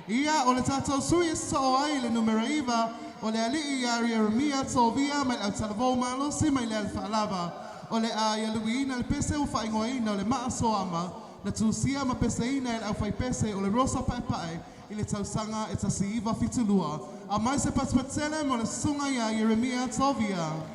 Ia o le tatou sui e sosoo ai le numera 9 o le ali'i ia Ieremia Tovia mai le autalavou malosi mai le alafaalava. O le a ia luiina le pese ua faaigoaina o le Maasoama na tusia ma peseina e le aufaipese o le Rosa Paepae i le tausaga e 1972. A mai se patupatele mo le susuga iā Ieremia Tovia.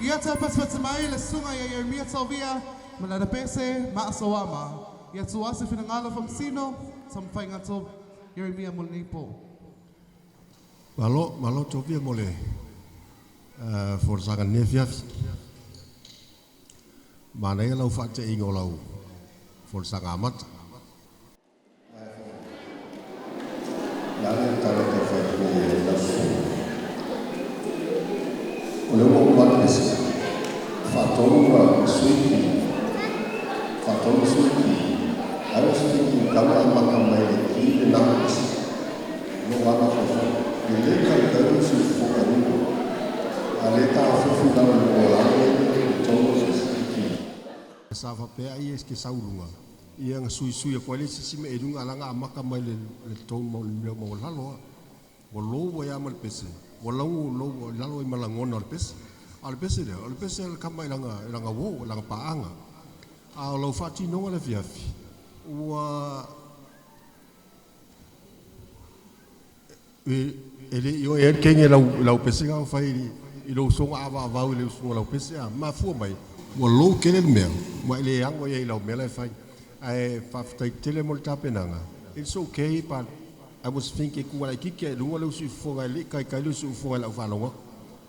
Ia tapatapata mai le susuga ia Ieremia Tovia ma lana pese Maasoama. Ia tuase finagalo faamasino taumafaiga to Ieremia mo lenei po. Malo, malo Tovia mo le folasaga nei afiafi. Manaia lau faate'iga o lau folasaga amata. Le a le tala taufai nei lau O le ua uma atu le faatolu ma suiki, faatolu suiki, ai o suiki kau amata mai le ki le na no ana fofo. Le le kau kau su fofo ka nu. A le ta fofo la le o la le tolu suiki. Sa fa pe ai es ke saulunga. Ia nga sui sui ko le sisi me elunga alanga amaka mai le le tolu mo le mo lalo. Ua lou ai lava ma le pese, ua lauga lou i lalo ai ma lagona o le pese. A o le pese lea, o le pese a le kama i lana, i lana uō, i lana paaga. A o lau faatinoga i le afiafi, ua e, e le i oe ai le kege i lau, i lau pese na fai i, i lou usoga avaavau i le usuga o lau pese a mafua mai ua lou tele le mea ma e le ago ai i lau mea la e fai. Ae faafetai tele mo le tapenaga. It's okay, but I was thinking kua laitiiti ae i luga le usuifofoga e le i taitai le usuifofoga i lau faalogo atu.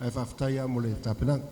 Ae faafetai lava mo le tapenaga.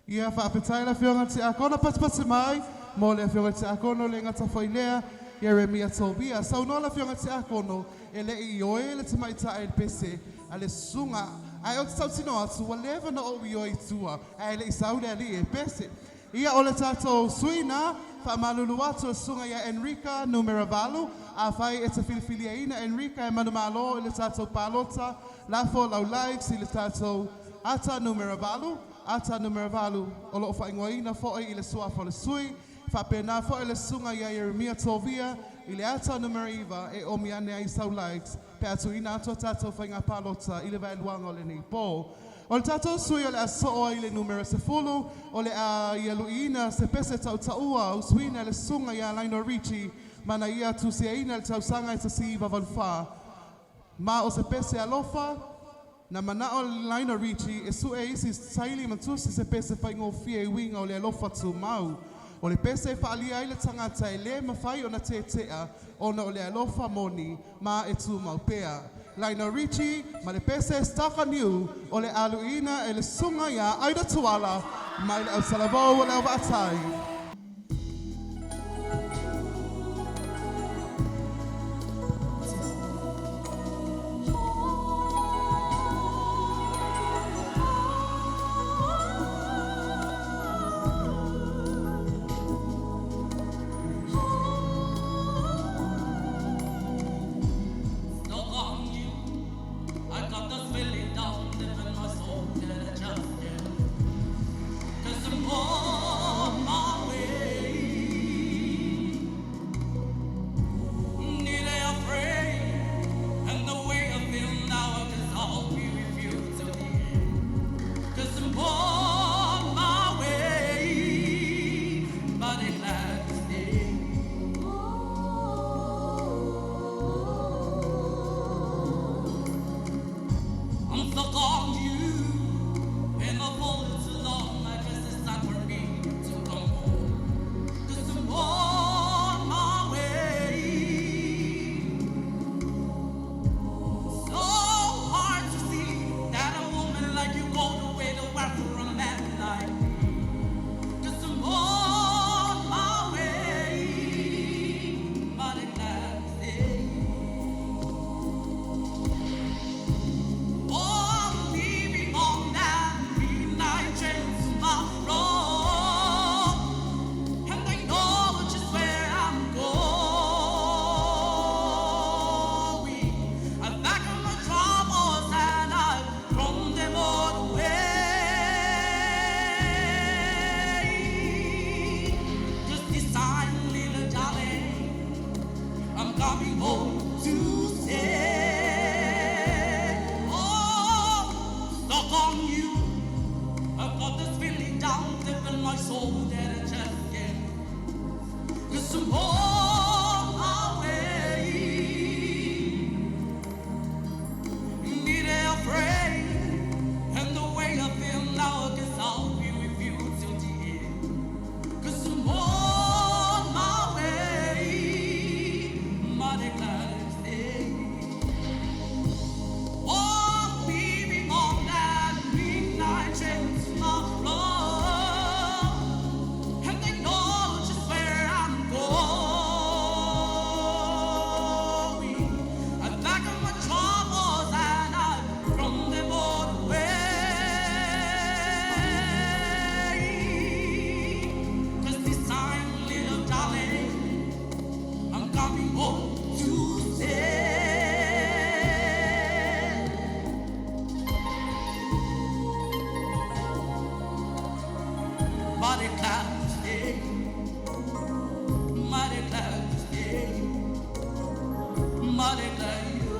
Ia, faafetai le Afioga i le Tiakono patipati mai mo le Afioga i le Tiakono le gata foi lea Ieremia Tovia. Saunoa le Afioga i le Tiakono e le i ioe le tamaitai i le pese a le susuga ae ou te tautino atu ua leva ona ou ioe i tua ae le i sau le alii e pese. Ia o le tatou sui na faamalulu atu le susuga ia Enrica numera 8. Afai e te filifiliaina Enrica e manumalo i le tatou palota, lafo lau likes i le tatou ata numera 8, ata numera 8 o loo faaigoaina foi i le suafa o le sui. Faapena foi le susuga ia Ieremia Tovia i le ata numera 9 e omi ane ai sau likes pe a tuuina atu a tatou faiga palota i le vaeluaga o lenei pō. O le tatou sui o le a sosoo ai i le numera 10, o le a ia luiina se pese tautaua usuina e le susuga ia Lionel Richie ma na ia tusiaina i le tausaga e 1984. Ma o se pese alofa na manao Lionel Richie e sue isi saili ma tusi se pese faigofie i uiga o le alofa tumau. O le pese e faaalia ai le tagata e le mafai ona tetea ona o le alofa moni ma e tumau pea. Lionel Richie ma le pese Stuck on You o le a luiina e le susuga ia Aida Tuala mai le autalavou o le Auvaatai. Stuck on you. I got this feeling down deep in my soul that I just can't. 'Cause I'm on my way. Need a afraid, and the way I feel now, I guess I'll be with you till the end. 'Cause I'm on my way, but I'm glad to stay. I'm stuck on you, and the bullets long. I guess it's time for me to come home. 'Cause I'm on my way. So hard to see that a woman like you go the way to work for a man like me. 'Cause I'm on my way, but I'm glad to stay. Oh, I'm leaving on that midnight train tomorrow, and I know just where I'm going. I've packed up my troubles and I've thrown them all away. Just this time, little darling, I'm coming home to stay. Oh, stuck on you. I've got this feeling down deep in my soul that I just can't. 'Cause I'm on my way. Need afraid, and the way I feel now, I guess I'll be with you till the end. 'Cause I'm on my way, mighty glad to stay. Oh, I'm leaving on that midnight train tomorrow, and they know just where I'm going. I've packed up my troubles and I've thrown them all away. 'Cause this time, little darling, I'm coming home to stay. Mighty glad to stay. Mighty glad to stay. Mighty glad you.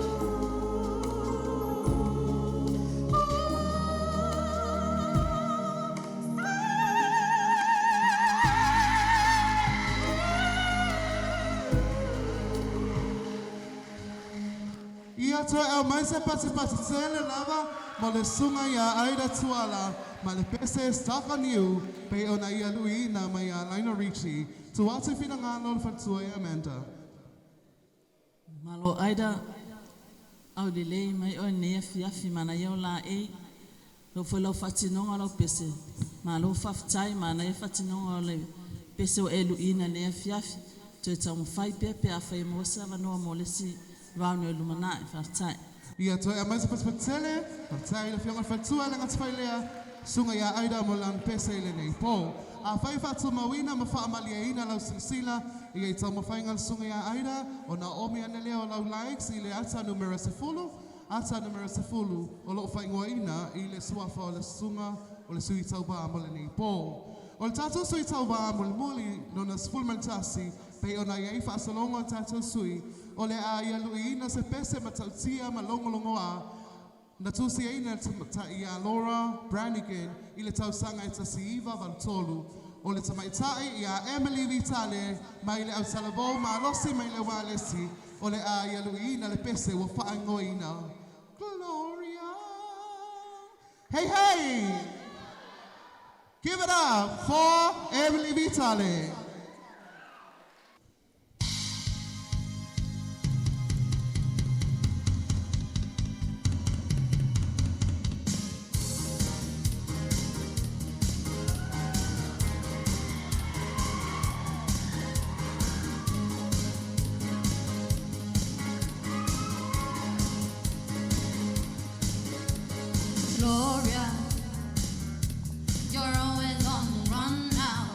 Ia toe aumai se pasipasi tele lava mo le susuga iā Aida Tuala ma le pese Stuck on You pei ona ia luiina mai iā Lionel Richie. Tuu atu i finagalo o le faletua ia Amanda. Malo Aida, aulelei mai oe i lenei afiafi, manaia o laei. Lou foi lau faatinoga o lau pese, malo faafetai, manaia faatinoga o le pese ua e luiina i lenei afiafi. Toe taumafai pea pe afai e maua se avanoa mo le isi round i le lumanai. Faafetai. Ia toe aumai se pasipasi tele, faafetai i le afioga i le faletua e le gata fai lea, susuga ia Aida mo lana pese i lenei po. Afai e faatumauina ma faamalieina lau silasila ia i taumafaiga a le susuga ia Aida, ona oomi ane lea o lau likes i le ata numera 10, ata numera 10 o lo o faaigoaina i le suafa o le susuga o le sui tauva mo lenei po. O le tatou sui tauva mulimuli lona 11 pei ona i ai faasologa o tatou sui, o le a ia luiina se pese matautia ma logologoa na tusiaina e le tamaitai ia Laura Branigan i le tausaga e 1983. O le tamaitai ia Emily Vitale mai le autalavou malosi mai le Ualesi o le a ia luiina le pese ua faaigoaina Gloria. Hey, hey! Give it up for Emily Vitale. Gloria, you're always on the run now.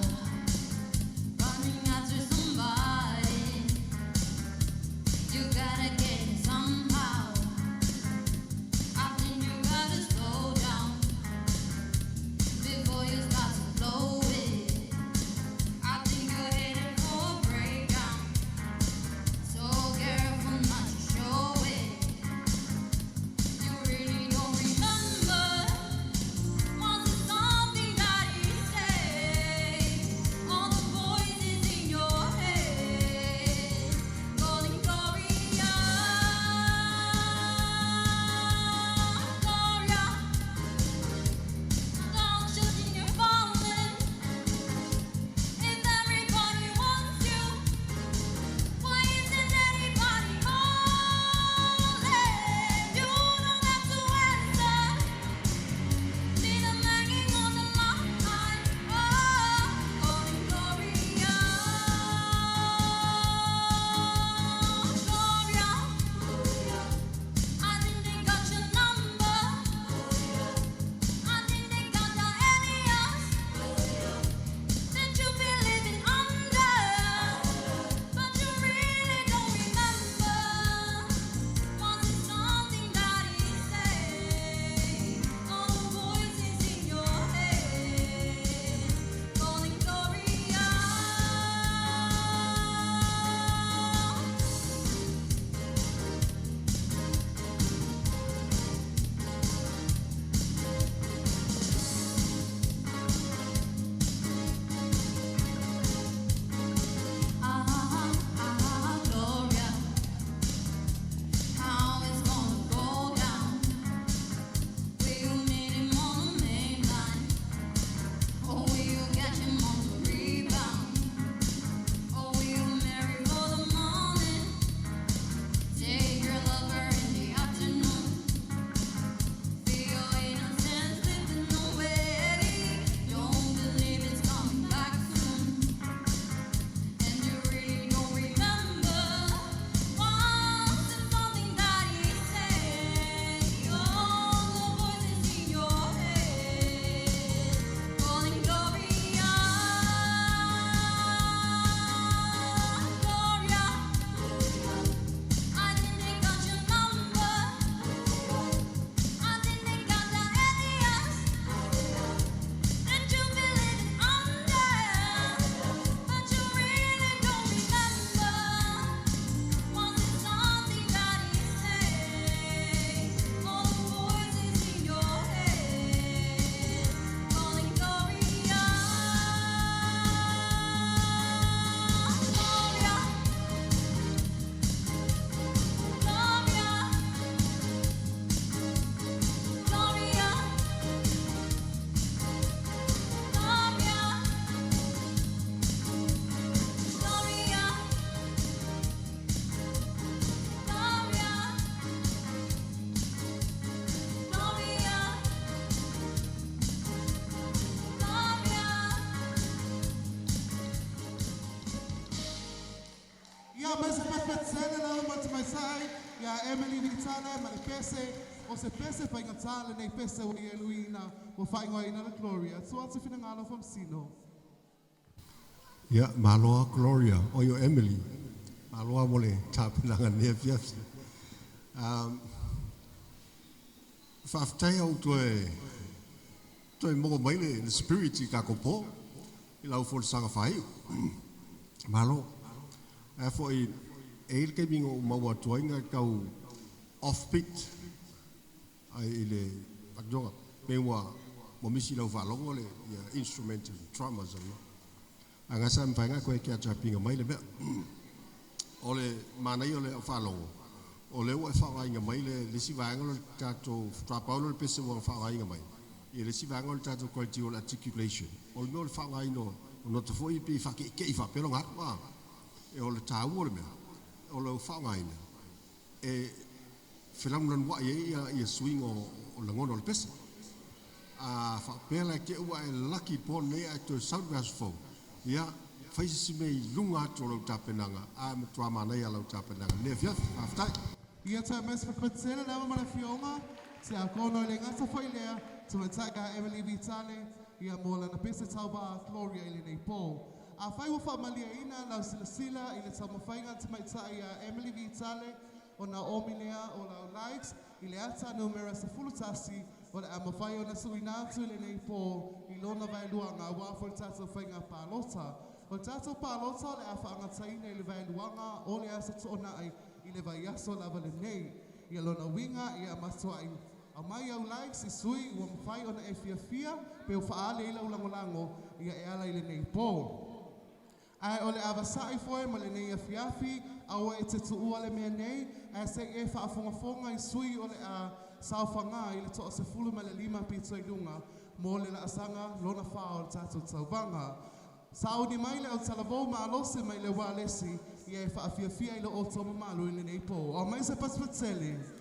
Ia Emily Vitale ma le pese o se pese faigata lenei pese ua ia luiina ua faaigoaina le Gloria. Tua atu finagalo faamasino. Ia, maloa Gloria, o yo Emily. Maloa mo le tapenaga nei afiafi. Faafetai au toe toe maua mai le spirit i tatou po i lau folasaga faaiu. Malo. Ae foi e i ai le taimi na ou maua atu ai na tau off beat ai i le faatinoga pe ua ua misi i lau faalogo le ia instrument and drummers and a gasa mafai ona koe catch up ina mai le mea. O le manaia o le faalogo o lea ua e faaaogaina mai le isi vaega o le tatou faatoa pau lea o le pese ua faaaogaina mai ia le isi vaega o le tatou quality o le articulation o le mea o le faaaogaina o nota foi pei e faakeikei faapea lona alu a e o le taua o le mea o le faaaogaina e felanulanuai ai ia, ia suiga o lagona o le pese. A faapea la e te ua e laki po nei ae toe sau le vaiaso fou, ia fai se isi mea i luga atu o lau tapenaga, ae matua manaia lau tapenaga i lenei afiafi. Faafetai. Ia toe mes patele lava ma le afioga Tiakono i le gata foi lea tamaitai ia Emily Vitale ia mo lana pese tauvaa Gloria i lenei po. Afai ua faamaliaina lau silasila i le taumafaiga a le tamaitai ia Emily Vitale ona oomi lea o lau likes i le ata numera 11 o le a mafai ona tuuina atu i lenei po i lona vaeluaga aua foi le tatou faiga palota. O le tatou palota o le a faagataina i le vaeluaga o le aso Toonai i le vaiaso lava lenei. Ia lona uiga ia matuai aumai au likes i sui ua mafai ona e fiafia pe ua faaali ai lau lagolago ia e ala i lenei po. Ae o le avasa'i foi ma lenei afiafi aua e te tuua le mea nei ae se'i e faafogafoga i sui o le a saofagā i le 15 pito i luga mo le laasaga lona fā o le tatou tauvaga. Sauni mai le autalavou malosi mai le ualesi ia e faafiafia i lo outou mamalu i lenei po. Aumai se pasipatele.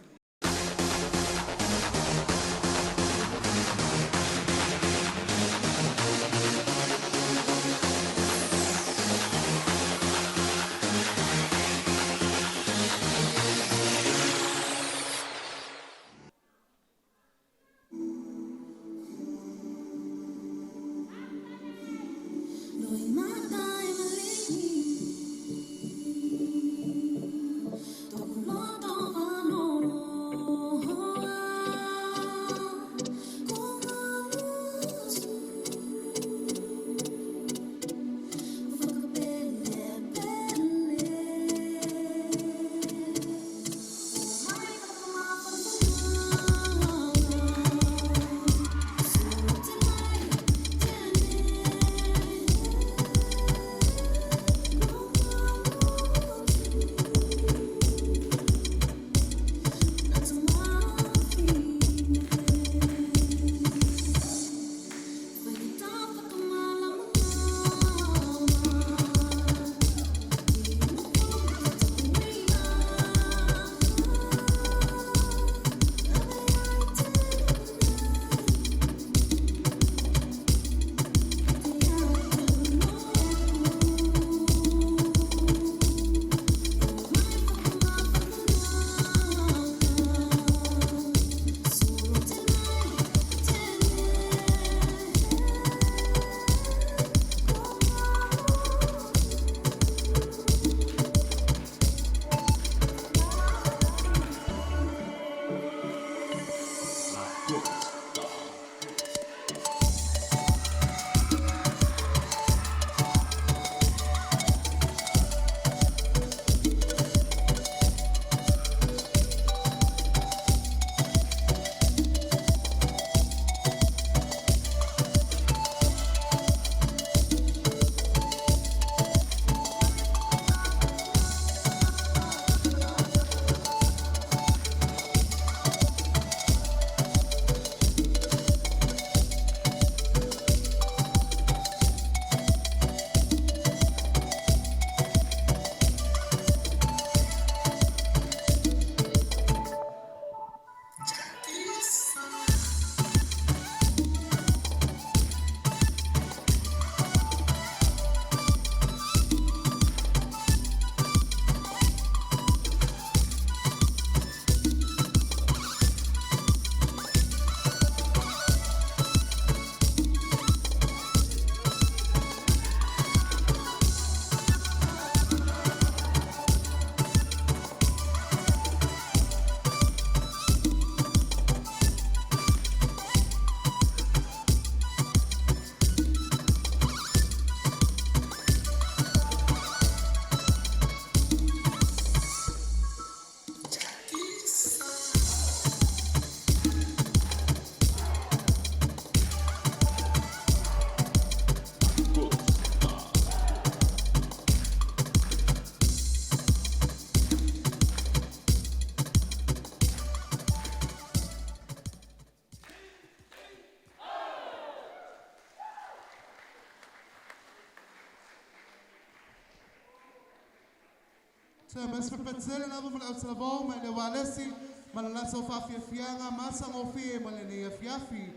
Toe ma se pepetele lava mo le autalavou mai le ualesi ma le latou faafiafiaga matagofie ma lenei afiafi.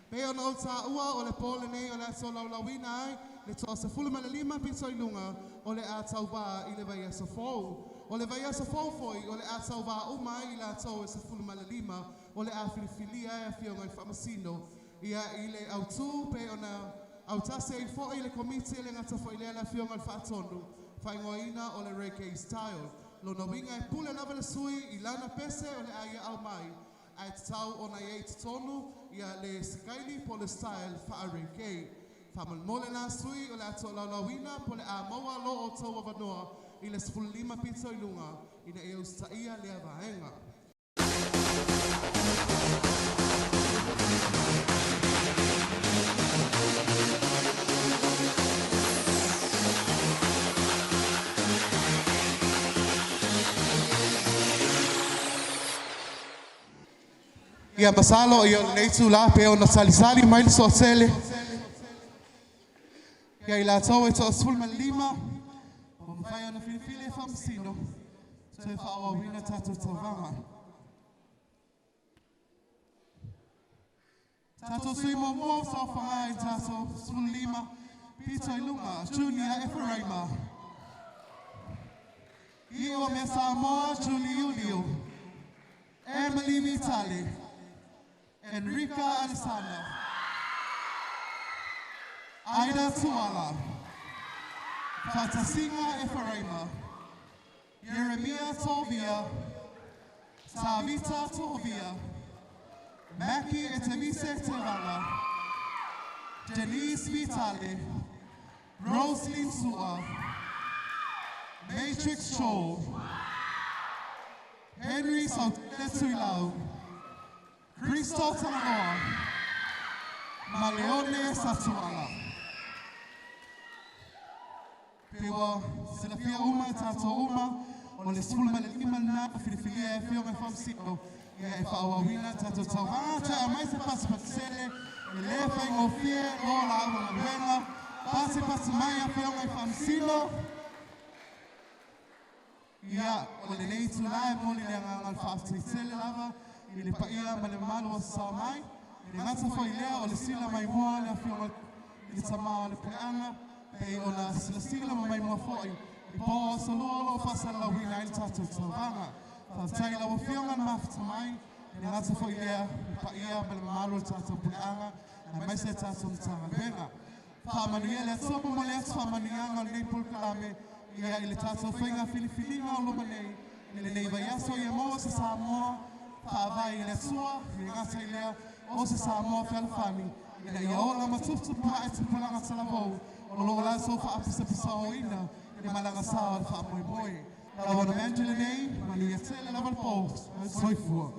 Pei ona ou tāua o le pō lenei o le a tolaulauina ai le 15 pito i luga o le a tauvā i le vaiaso fou. O le vaiaso fou foi o le a tauvā uma ai i latou e 15 o le a filifilia e afioga i faamasino ia i le autū pei ona autasi ai foi le komiti e le gata foi lea le afioga i le faatonu faaigoaina o le Reggae Style. Lona uiga e pule lava le sui i lana pese o le a ia aumai ae tatau ona i ai i totonu ia le sikaili po o le style faa-reggae. Faamolemole la sui o le a toolaulauina po o le a maua lo outou avanoa i le 15 pito i luga ina ia usitaia lea vaega. Ia masalo ia o lenei itulā pei ona salisali mai le soatele ia i latou e 15 ua mafai ona filifili e faamasino toe faaauauina tatou tauvaga. Tatou sui muamua o saofaga i tatou 15 pito i luga, Junior Eferaima. Iu o Mea Samoa, Julie Iulio. Emily Vitale. Enrica Alessana. Aida Tuala. Fatasinga Eferaima. Jeremia Tovia. Tavita Tovia. Maki Etemise Tevanga. Denise Vitale. Roslyn Sua. Matrix Shaw. Henry Sautele Tuilau. Cristo Tanaloa. Maleone Satuala. Pe ua silafia uma e tatou uma o le 15 lena filifilia e afioga i faamasino ia e faaauauina tatou tauvaga toe aumai se pasipatisele e lē faigofie lo laua galuega pasipasi mai afioga i faamasino ia o lenei itulā e momoli le agaga o le faafetaitele lava i le paia ma le mamalu o sasao mai i le gata foi lea o le sila mai mua le afioga i le tamā o le puleaga pei ona silasila ma maimoa foi i po o aso lua o loo faasalalauina ai le tatou tauvaga. Faafetai i lau afioga na mafuta mai i le gata foi lea le paia ma le mamalu o le tatou puleaga aemaise le tatou Matagaluega. Faamanuia le Atua momoli atu faamanuiaga o lenei polokalame ia i le tatou faiga filifiliga o luma nei i lenei vaiaso ia maua se Samoa faavae i le Atua i le gata i lea o se Samoa fealofani ina ia ola ma tuputupuae tupulaga talavou o loo latou faapisapisaoina le malaga sa o le faamoemoe. Lau ona meandre lenei, manuia tele lava le po, soifua.